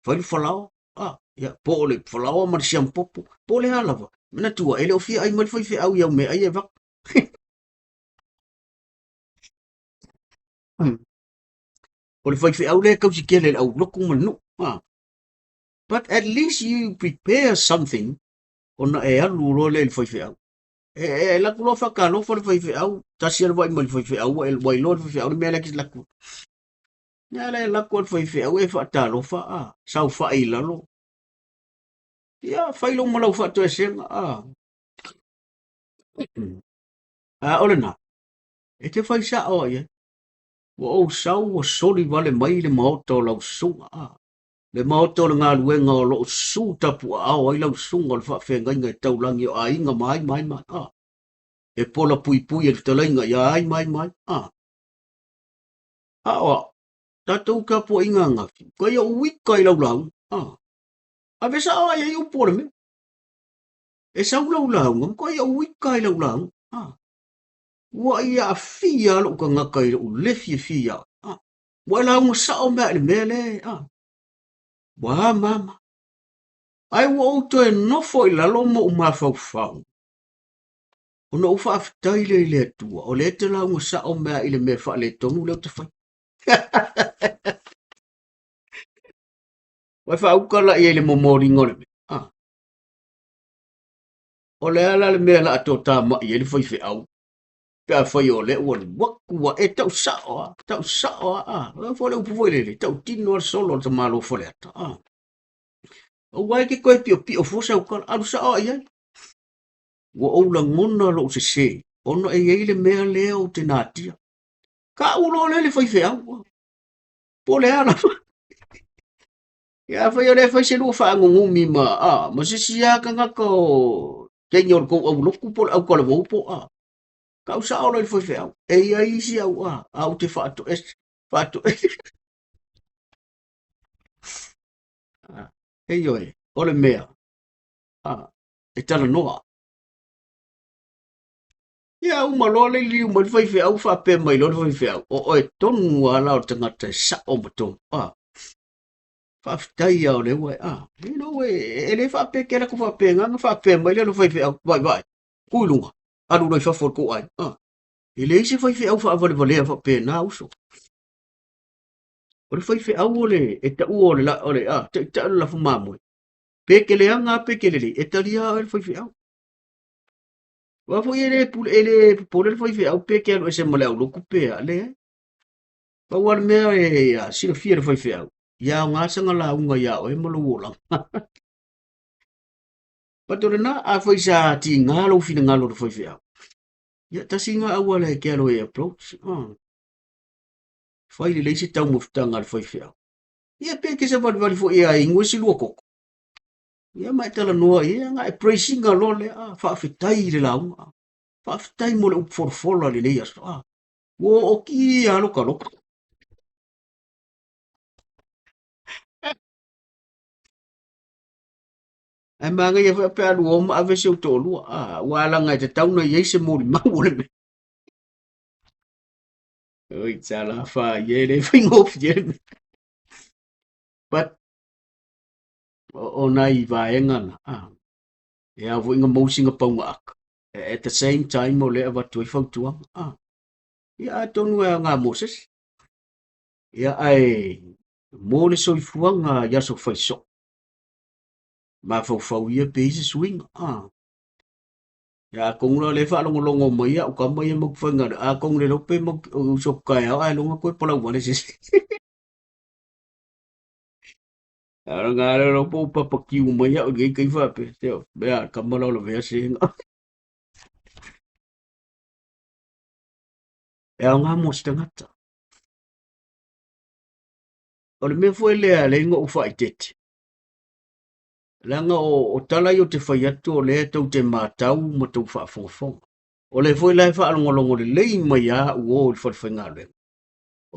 fai le falaoa, a, ia, po o le falaoa ma le siamupopo, po o le a lava. Manatua, e le o fia ai mai le faifeau i au meaai e avatu. O le faifeau lea e tausi tele i le aulotu ma le nuu, a. But at least you prepare something ona e alu loa lea i le faifeau. E, e, e laku loa faatalofa le faifeau, tasi lava le vaai mai le faifeau, ua, ua iloa le faifeau le mea lea e te laku. Ia la e laku le faifeau e faatalofa, a, saofai i lalo. Ia, fai lou ma lau faatoesega, a. A o lena, e te fai sao ai ai. Ua ou sau ua soli vale mai le maota o lau susuga, a. Le maota o le galuega o lo o susu tapuaao ai lau susuga o le faafeagaiga e taulagi o aiga ma ai ma ai ma ai, a. E pola puipui e le fetalaiga ia ai ma ai ma ai, a. A o au, tatou tapuaiga angafi, kai ou ika i lau lauga, a. Ave sao ai ai upu o le mea. E sau lau lauga, ma kai ou ika i lau lauga, a. Ua i aafia lou tagata i lou le fiafia ia oe, a. Ua e lauga sao mai i le mea lea, a. Ua mama. Ae ua ou toe nofo i lalo ma ou mafaufau. Ona ou faafetai lea i le Atua, o lea e te lauga sao mai i le mea faaletonu lea ou te fai. Ua e faauka la i ai le momoliga o le mea. A. O le a la le mea o le a toatamai ai le faifeau pe afai o lea ua alu atu a e tau sao a, tau sao a, a. O foi le upu foi lele, tautino a le solo o le tamaloa Faleata, a. Aua e te toe piopio fua sau tala, alu sao a i ai. Ua ou lagona lou sese, ona e i ai le mea lea ou te natia. Kau loa lea le faifeau, po o le a lava. Ia, afai o lea e fai se lua faanugumi ma, a, ma se isi lava tagata o teine o le tou aulotu po o le autalavou po o a, kau sao loa i le faifeau. E i ai isi au, a, a ou te faatoese, faatoese. A, ioe, o le mea, a, e talanoa. Ia, uma loa le liliu mai le faifeau faapea mai loa le faifeau, o oe tonu lava la o le tagata e sao ma tonu. A, faafetai lava o lea ua e, a, you know, e, e le faapea ke lako faapena na faapea mai lea le faifeau, vaivai, tu i luga, alu loa i fafo o le tou aiga. A, e leai se faifeau faavalevalea faapena uso. O le faifeau o le, e taua o le, o le, a, taitai o le lafo mamoe. Pe ke leaga pe ke lelei, e talia oe le faifeau. Aua foi e le pule, e le popole le faifeau pe ke alu ese ma le aulotu pe a, leai. Pau lava le mea e a, silafia le faifeau, ia aoga saga lauga iā oe ma lou olaga. But o lena, afai sa tiga lou finagalo i le faifeau, ia tasi lena auala e te alo ai e approach. Oh. Fai lelei se taumafataga a le faifeau. Ia pe te savalivali foi e a inu ai se lua koko. Ia ma e talanoa i ai, na e praising loa lea, ah, faafetai i le lauga. Ah. Faafetai mo le upu folafola i lenei aso. Ah, ua ootia lava lota loto. Ae manaia foi pe a lua ma ave si ou toalua. Ah, ua alaga e tatau ona i ai se molimau o le mea. Oi, talofa ia e le faigofie le mea. But o nai vaega na, ah, e ao foi ona maua sina pauga aka. At the same time o lea e avatu ai fautuaga. Ah, ia atonu e aoga mo se isi. Ia ae mo le soifuaga i aso fai soo, mafaufau ia pe i ai se suiga. Ah, Ia atonu la o lea e faalogologo mai au tama ia matou te faigaluega, atonu le iloa pe usu atu taeao ae iloga toe palau vale se isi. A o lena lea po ua papakiu mai au i lenei taimi faapea, se mea a le tama la o lavea se E aoga mo se tagata. O le mea foi lea e ala ai ona ou faaeteete, leaga o tala ia ou te fai atu o lea tou te matau ma tou faafogafoga. O lea foi la e faalogologo lelei mai lava au o i le falefaigaluega.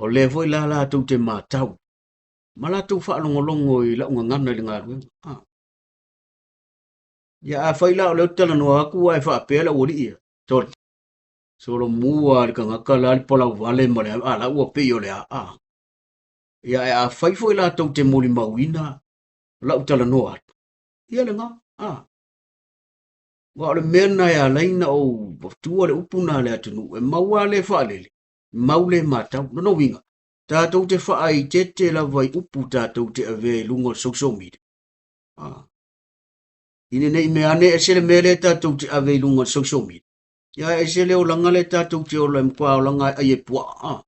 O lea foi la latou te matau ma latou faalogologo i lau gagana i le galuega. Ah. Ia afai la o lea ou te talanoa atu ae faapea le aualii ia, sole, solomua le tagata la le palauvale ma le a la ua pei o le a. Ah. Ia ae afai foi latou te molimauina lau talanoa atu, ia lena, ah. Aua o le mea lena e ala ai ona ou avatua le upu lena a le atunuu, e mau lava le faalele, mau le matau. Lona uiga, tatou te faaeteete lava i upu tatou te avea i luga o le social media. Ah. Ina ne i mea ane ese le mea lea tatou te ave i luga o le social media. Ia ese le olaga lea tatou te ola e matua olaga ai e puaa. Ah.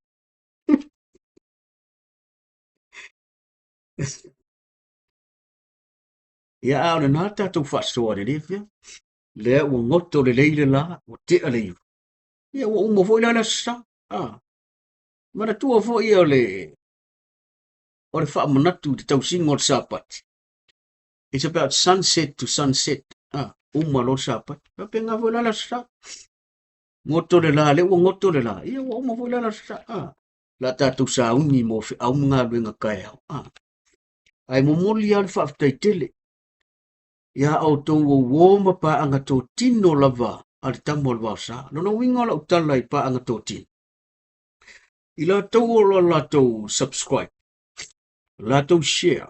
Ia a o lena tatou faasoa i lenei afiafi. Lea ua goto lelei le la, ua tea le 9. Ia ua uma foi la le Aso Sa. Ah. Manatua foi o le o le faamanatu i le tausiga o le Sapati. It's about sunset to sunset. Ah, uma loa le Sapati. Faapena foi la le Aso Sa. Goto le la, lea ua goto le la. Ia ua uma foi la le Aso Sa. Ah. La tatou sauni mo feau ma galuega taeao. Ah. Ae momoli lava le faafetai tele iā outou o uo ma paaga totino lava a le tama o le vaosa. Lona uiga o lau tala i paaga totino, i latou o lo latou subscribe, o latou share,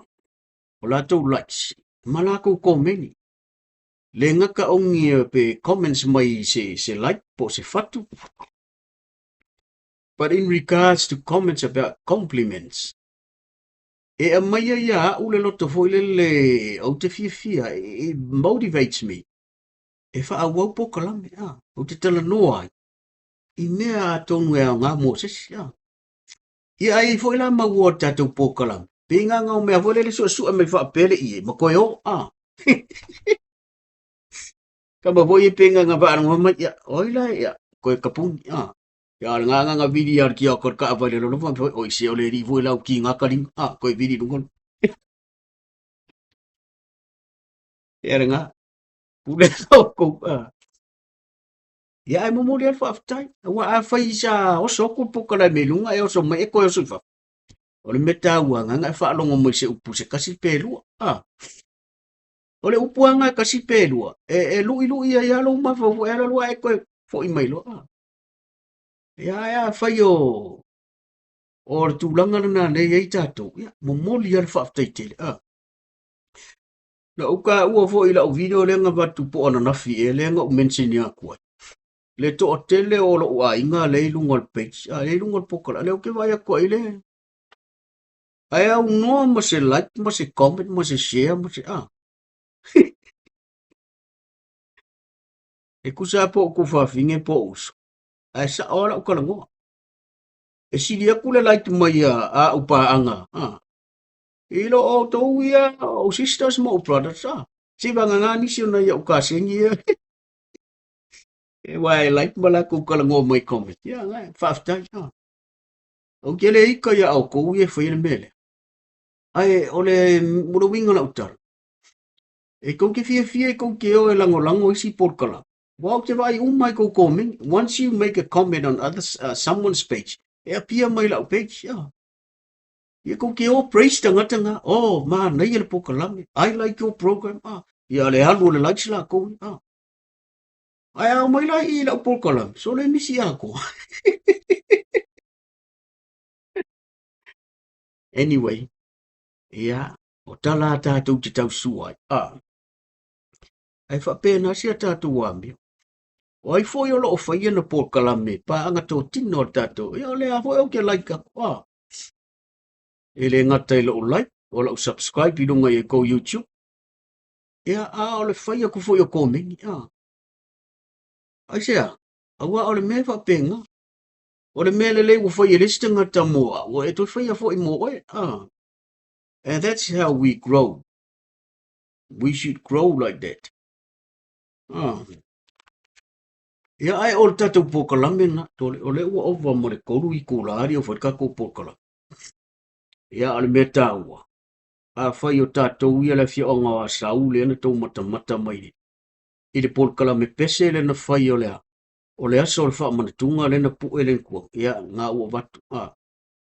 o latou likes, ma lakou komeni. Le gata ongi pe comments mai se, se like po o se fatu, but in regards to comments about compliments, E aumai ai ia au le loto foi lele ou te fiafia, it motivates me e faaauau polokalame, a, ou te talanoa ai i mea atonu e aoga mo se isi, a. Ia ai foi la maua o tatou polokalame, pe ngā ngā o mea foi lele suesue mai faapea le ie, ma koe o, a. Kama foi e pe ngā ngā whaanonga mai, ia, oi la, ia, koe kapuni, a. Ia le ngā vili a le kia ko ka vai le lolo foi oi se o le ri foi lau ki ngā kalima, a, koe vili lunga. Ia le ngā, pule lau kou, a. Ia ai momoli al whaaftai. Ua a whai sa oso aku polokalame i lunga e oso mai e koe oso i fafo. O le mea tāua nganga e whaalongo mai se upu se kasi pe lua. A. O le upu anga e kasi pe lua. E, e lui lui ia ia lo mawhau e ala lua e koe foi mai loa. A. Ia ae afai o o le tulaga lena lea e i ai tatou, ia momoli lava le faafetai tele. A. Na ou taua foi i lau video lea na avatu po o ananafi ea lea na ou mention atu ai. Le toatele o lou aiga lea i luga o le page, a lea i luga o le polokalame, lea ou te vaai atu ai le ae aunoa ma se like ma se comment ma se share ma se a. E tusa lava po o tuafafine po o uso, ae sao lava lau talanoa. E sili atu le like mai a au paaga, a. I lo outou ia, ou sisters ma ou brothers, a. Se i vagana nisi o nai au kaseni ia. E wa e like ma latou talanoa mai comment. Ia, ngai, faafetai, a. Ou te le ika ia outou ia e faia le mea lea. Ae o le, o le uiga o lau tala, E kou te fiafia e kou te o e lagolago isi polokalame. Ua ou te vaai uma i kou komeni. Once you make a comment on others, someone's page, e appear mai lau page. Yeah. Ia kou te o praise tagata nga. Oh, manaia le polokalame. I like your program. Ah. Ia le alu o le likes lakou. Ah. Ae ao mai la i lau polokalame. So le misi atoa. Anyway, ia, O tala a tātou te tausua ai, ā, ae faapena se a tātou amio. O ai foi o loo faia na polokalame paaga totino a tātou, ia o lea foi ou te like aku, ā. E le gata i lou like, o lau subscribe i lunga i kou YouTube, ia, a o le fai aku foi o komeni, ā. Aisea? Aua o le mea e faapena. O le mea lelei ua fai e le isi tagata mo au, ua e toe faia foi mo oe. Ah. And that's how we grow. We should grow like that. Ah. Ia ae o le tatou polokalame na, tole, o lea ua ova ma le 3 itula ali o fai le tatou polokalame. Ia o le mea taua, afai o tatou ia le afioaga o Asau lea na tou matamata mai i le polokalame pese lea na fai o le a, o le aso o le faamanatuga lea na pue le kua, ia ngā ua avatu, a,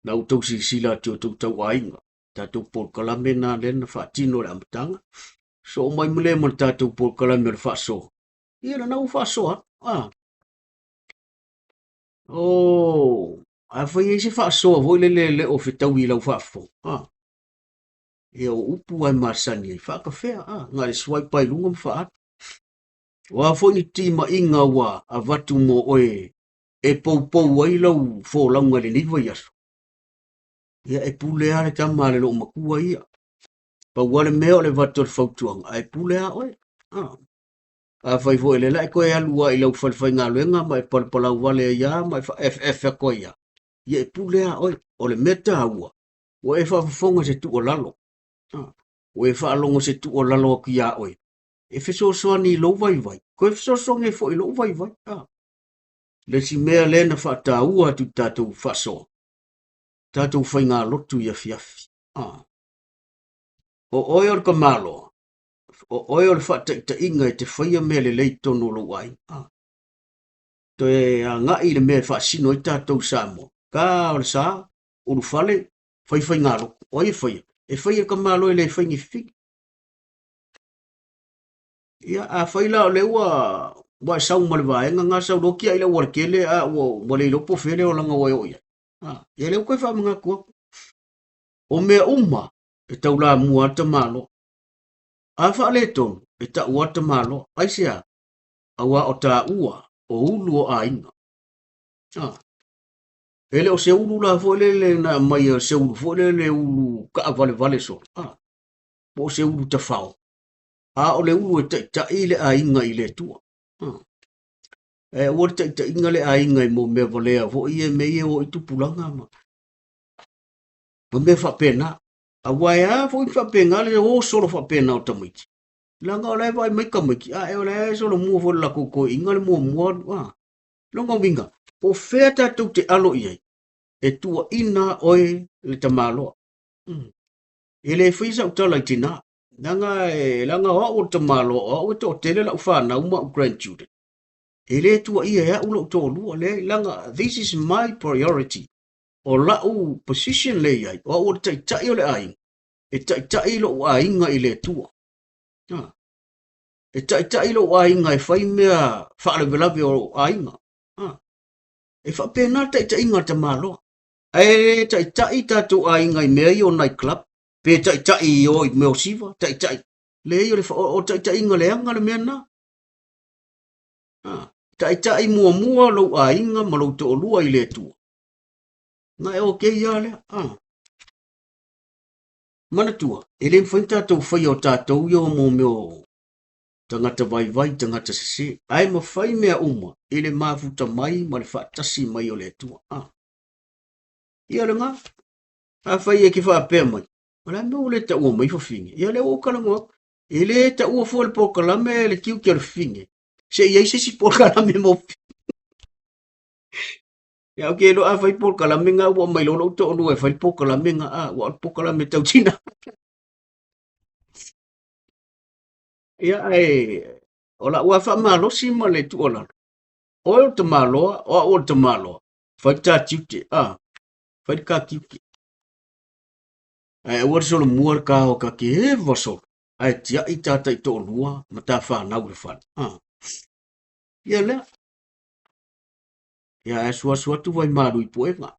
na ua tou silasila atu i o tou tauaiga, tatou polokalame na lea na faatino le amataga, so mai ma le ma le tatou polokalame o le faasoa, ia lena ua faasoa, a. O, afai ai se faasoa foi lele le o fetaui i lau faafofoga, a. Ia o upu ai masani ai, faakafea, a, na le swipe ai luga ma faaalu. O a foi ni timaiga ua avatu mo oe e poupou ai lau folauga i lenei vaiaso. Ia e pule a le tama a le loo matua ia. Pau lava le mea o le avatu o le fautuaga, ae pule a oe. A. Afai foi le la e toe alu lava i lau falefaigaluega ma e palapalau vale ai lava ma e faa-FF atu ai lava, ia e pule a oe. O le mea taua, ua e faafofoga i se tuualalo. A. Ua e faalogo i se tuualalo atu iā oe, e fesoasoani i lou vaivai, toe fesoasoani ai foi i lou vaivai. A. Le isi mea lea na faataua atu i tatou faasoa, tatou faigalotu i afiafi. A. O oe o le tamaloa, o oe o le faataitaiga e te faia mea lelei i totonu o lou aiga. A. Toe agai i le mea e faasino ai tatou Samoa. Ka o le sa, ulufale, fai faigalotu. O ai e faia? E faia e le tamaloa e le fai ni fili. Ia, afai la o lea ua ua e sau ma le vaega na sau loa tiai le aualatele a ua ua le iloa po o fea le olaga ua e oo i ai. A, ia lea ua toe faamanatu atu. O mea uma e taulamua lava le tamaloa. A faaletonu, e tau lava le tamaloa. Aisea? Aua o taua o ulu o aiga. A, e le o se ulu la foi lele na aumai o se ulu foi lele ulu kaavalevale solo. A, po o se ulu tafao. A o le ulu e taitai le aiga i le Atua. A, e aua le taitaiga le aiga i mo mea valea foi ia mea ia o i tupulaga ma ma mea faapena. Aua e a foi faapena le o solo faapena o tamaiti. Leaga o la e vaai mai tamaiti, a e o la e solomua foi le latou toeaiina le muamua alu, a. Lona uiga, po o fea tatou te alo i ai, e tuuaina oe le tamaloa. E le faia sau tala i tina. Leaga e, leaga o au o le tamaloa, o au e toatele lau fanau ma au grandchildren. E le tuuaia e au lou toalua, leai, leaga this is my priority. O lau position le i ai, o au o le taitai o le aiga, e taitai lou aiga i le Atua. A. E taitai lou aiga e fai mea faalavelave o lou aiga. A. E faapena le taitaiga a le tamaloa. Ae le taitai tatou aiga i mea ia o night club, pe taitai i o i mea o siva, taitai. Leai, o le o taitaiga leaga le mea lena. A. Taitai muamua lou aiga ma lou toalua i le Atua. Na e okay lava lea. A. Manatua, e le mafai ona tatou faia o tatou ia o mo mea o tagata vaivai, tagata sese. Ae mafai mea uma i le mafuta mai ma le faatasi mai o le Atua. A. Ia lena, afai e ke faapea mai, o le a mea ua le taua mai fafine? Ia lea ua ou talanoa atu. E le taua fua le polokalame le tiute o le fafine. Se i ai se isi polokalame mo fafine. Ia, ou te iloa afai polokalame nga ua aumai loa lou toalua e fai le polokalame nga, a, ua o le polokalame tau tina. Ia, ae o lau lava faamalosi ma le tuualalo, oe o le tamaloa, o au o le tamaloa, fai le ta tiute, a, fai le ta tiute. Ae aua le solomua le ta o ta te eva solo, ae tiai ta taitoalua ma ta fanau i le fale. A, ia lea. Ia, ae asuasu atu vai malu i puega.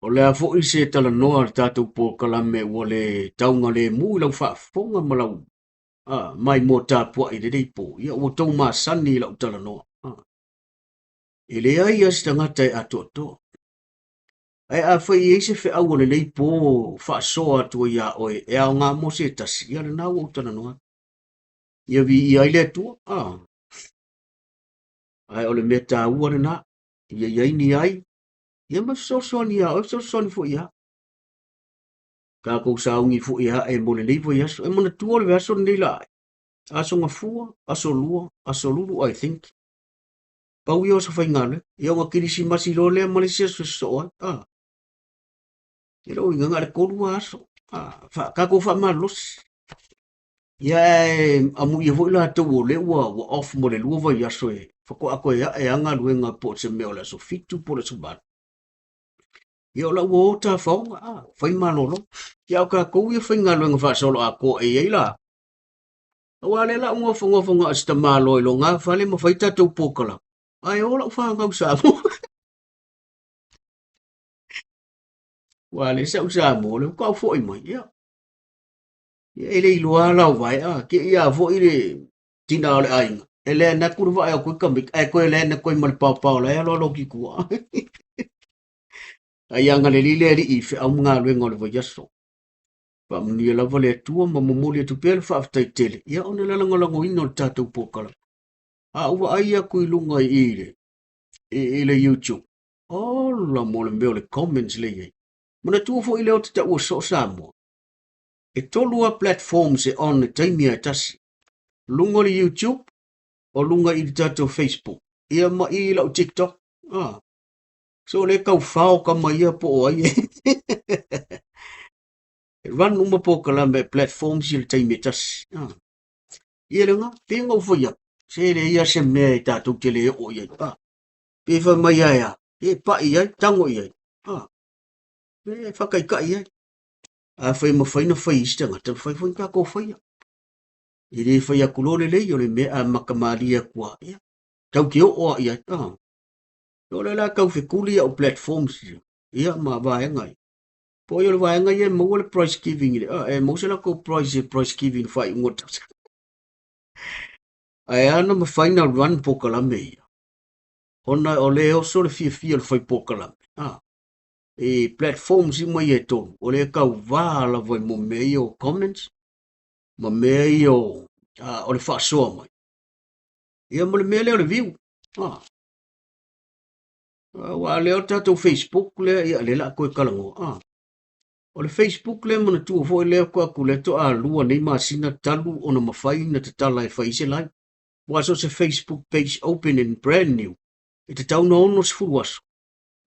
O le a foi se talanoa a le tatou polokalame ua le taugalemu i lau faafofoga ma lau a, maimoa tapuai i lenei po, ia ua tou masani i lau talanoa. A, e leai lava se tagata e atoatoa. Ae afai e i ai se feau o lenei po faasoa atu ai iā oe e aoga mo se tasi, ia lena ua ou talanoa atu. Ia viia ai le Atua. A. Ae o le mea taua lena, ia i ai ni ai, ia ma fesoasoani ia oe, fesoasoani foi ia. Tatou sauni foi e ae mo lenei vaiaso. E manatua le vaiaso lenei la ae. Aso Gafua, Aso Lua, Aso Lulu, I think. Pau ia o aso faigaluega. Ia ona Kerisimasi loa lea ma le isi aso e sosoo ai. Ah. E lou uiga na o le 3 aso. Ah, fa, tatou faamalolosi. Ia e amuia foi latou o lea ua, ua off mo le 2 vaiaso e faatoa toe ae a galuega po o se mea o le aso 7 po o le aso 8. Ia o la ua o tafaoga, ah, fai malolo. Ia o tatou ia faigaluega faasoloatoa e i ai la. Aua lea la u nofonofo na o se tamaloa i loga fale ma fai tatou polokalame. Ae o lau fanau i Samoa. Ua le sau Samoa, le faatoa ou foi mai. Ia, ia e le iloa la o vae, a, ke ia foi le tina o le aiga. E le anaku le vae o koe kamiki, ae koe le anaku ma le paopao la e alo alo ki tua. Ai agalelei le Alii i feau ma galuega o le vaiaso. Faamanuia lava le Atua ma momoli atu pea le faafetai tele, ia ona le lagolagoina o le tatou polokalame. A ou vaai atu i luga i i le, i, i le YouTube, ola mo le mea o le comments le i ai. Manatua foi lea o te taua soo Samoa. E 3 lava platforms e on e taimi a e tasi. Luga o le YouTube, o luga i le tatou Facebook, ia ma i lau TikTok. Ah. So le tau fao kama ia po o ai e. E run uma polokalame e platforms i le taimi e tasi. Ah. Ia le ngā, pei ona ou fai atu, se le ia se mea e tatou te le oo i ai. Ah. Pe fai mai ai a, e pai i ai, tango i ai. Ah. E whakaikai i ai. A fai mawhai na fai isi tangata, fai foi tatou whaia. E le fai aku loa lelei o le mea a makamalie aku a, ia, tau ke oo a i ai. Ah. O le la tau fekuli au platforms ia, ia ma vaega ia. Po o le vaega ia e maua le price giving i le, ah, e maua se latou price e price giving faaiuga o le tausaga. Ae a na mafai na run polokalame ia, ona o le oso le fiafia o le fai polokalame. Ah, e platforms uma ia e 3, o le kauvā lava i mo mea ia o comments, ma mea ia o, ah, o le faasoa mai. Ia ma le mea lea o le view. Ah. Aua lea o le tatou Facebook lea, ia lea la a toe talanoa. Ah. O le Facebook lea manatua foi lea faatoa atu lea toa 2 nei masina talu ona mafai na tatala e fai se live. Aua so o se Facebook page open and brand new, e tatau na 60 aso.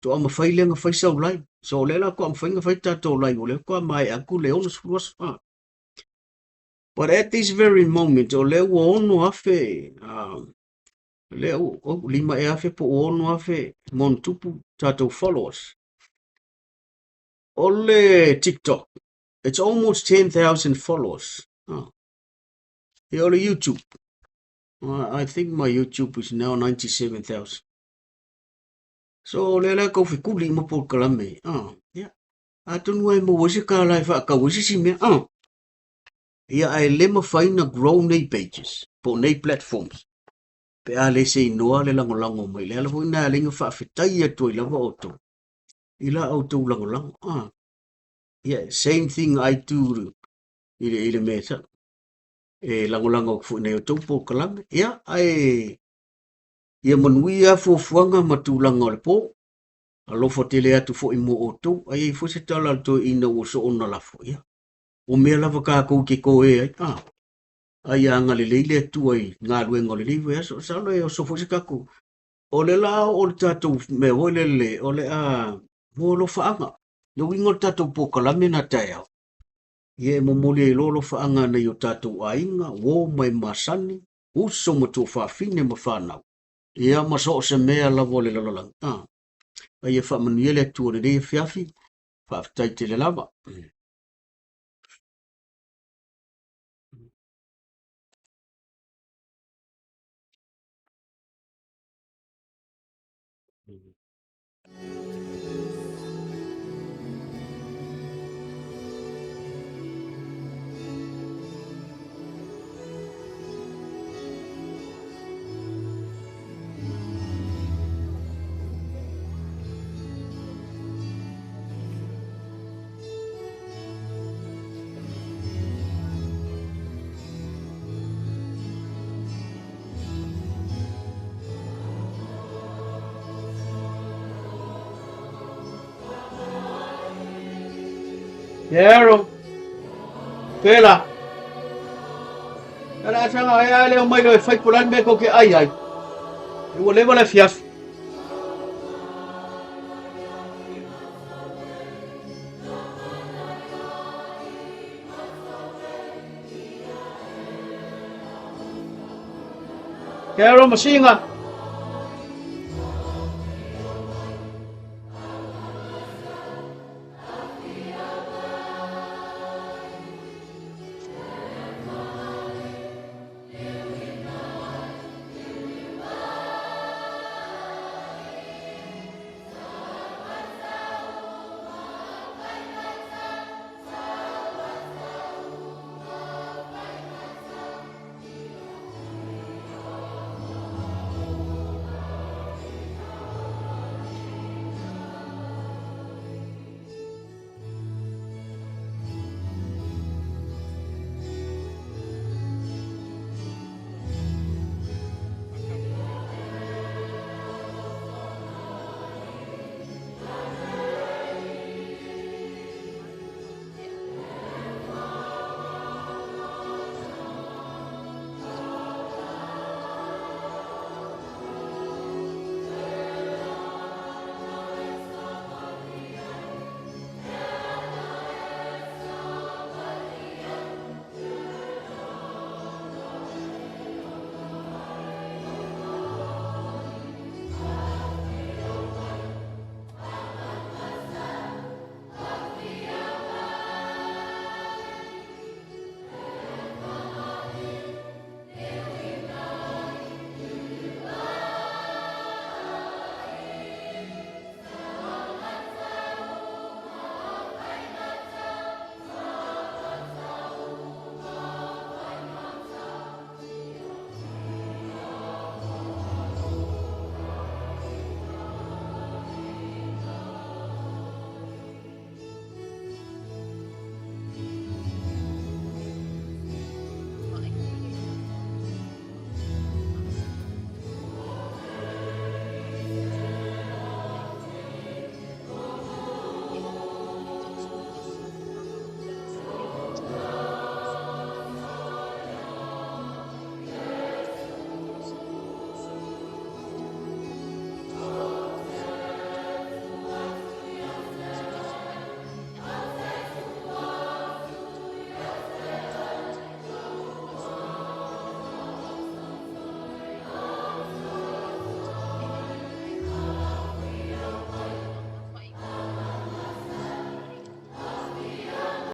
Toa mafai lea na fai sau live. So o lea la toa mafai na fai tatou live, o lea toa maea atu le 60 aso. Ah. But at this very moment, o lea ua 6,000, lea ua, oh, 5,000 po o 6,000 ma ona tupu tatou followers. O le TikTok, it's almost 10,000 followers. Oh. Ia o le YouTube, I think my YouTube is now 97,000. So o lea la kau fekuli ma polokalame. Oh. Yeah. Atonu ai maua ai se kālā e whaakau ai se isi mea. Oh. Ia ae le mafai na grow nei pages, po o nei platforms. Pe a le se inoa le lagolago mai. Le ala foi na ala ai na faafetai atu ai lava outou i la outou lagolago. Ah. Yeah, same thing I do i le, i le mea sa. E lagolago atu foi nei outou polokalame. Ia, ae ia manuia fuafuaga ma tulaga o le po. Alofa tele atu foi mo outou. Ai ai foi se tala a le toeaina ua soona lafo. Ia, o mea lava tatou te toe ai. Ah. Ai ia agalelei le Atua i galuega o lenei vaiaso. Masalo e oso foi se tatou. O le la o le tatou mea foi lele, o le a mo alofaaga. Le uiga o le tatou polokalame na taeao, ia e momoli ai loa alofaaga nai o tatou aiga, uo ma e masani, uso ma tuafafine ma fanau. Ia ma so o se mea lava o le lalolagi. Ah. Ai ia faamanuia le Atua i lenei afiafi. Faafetai tele lava. Carol. Fela. Ala asanga e ale o mai lo e fai pulani me ko ke ai ai. E ua leva le afiafi. Carol Masinga.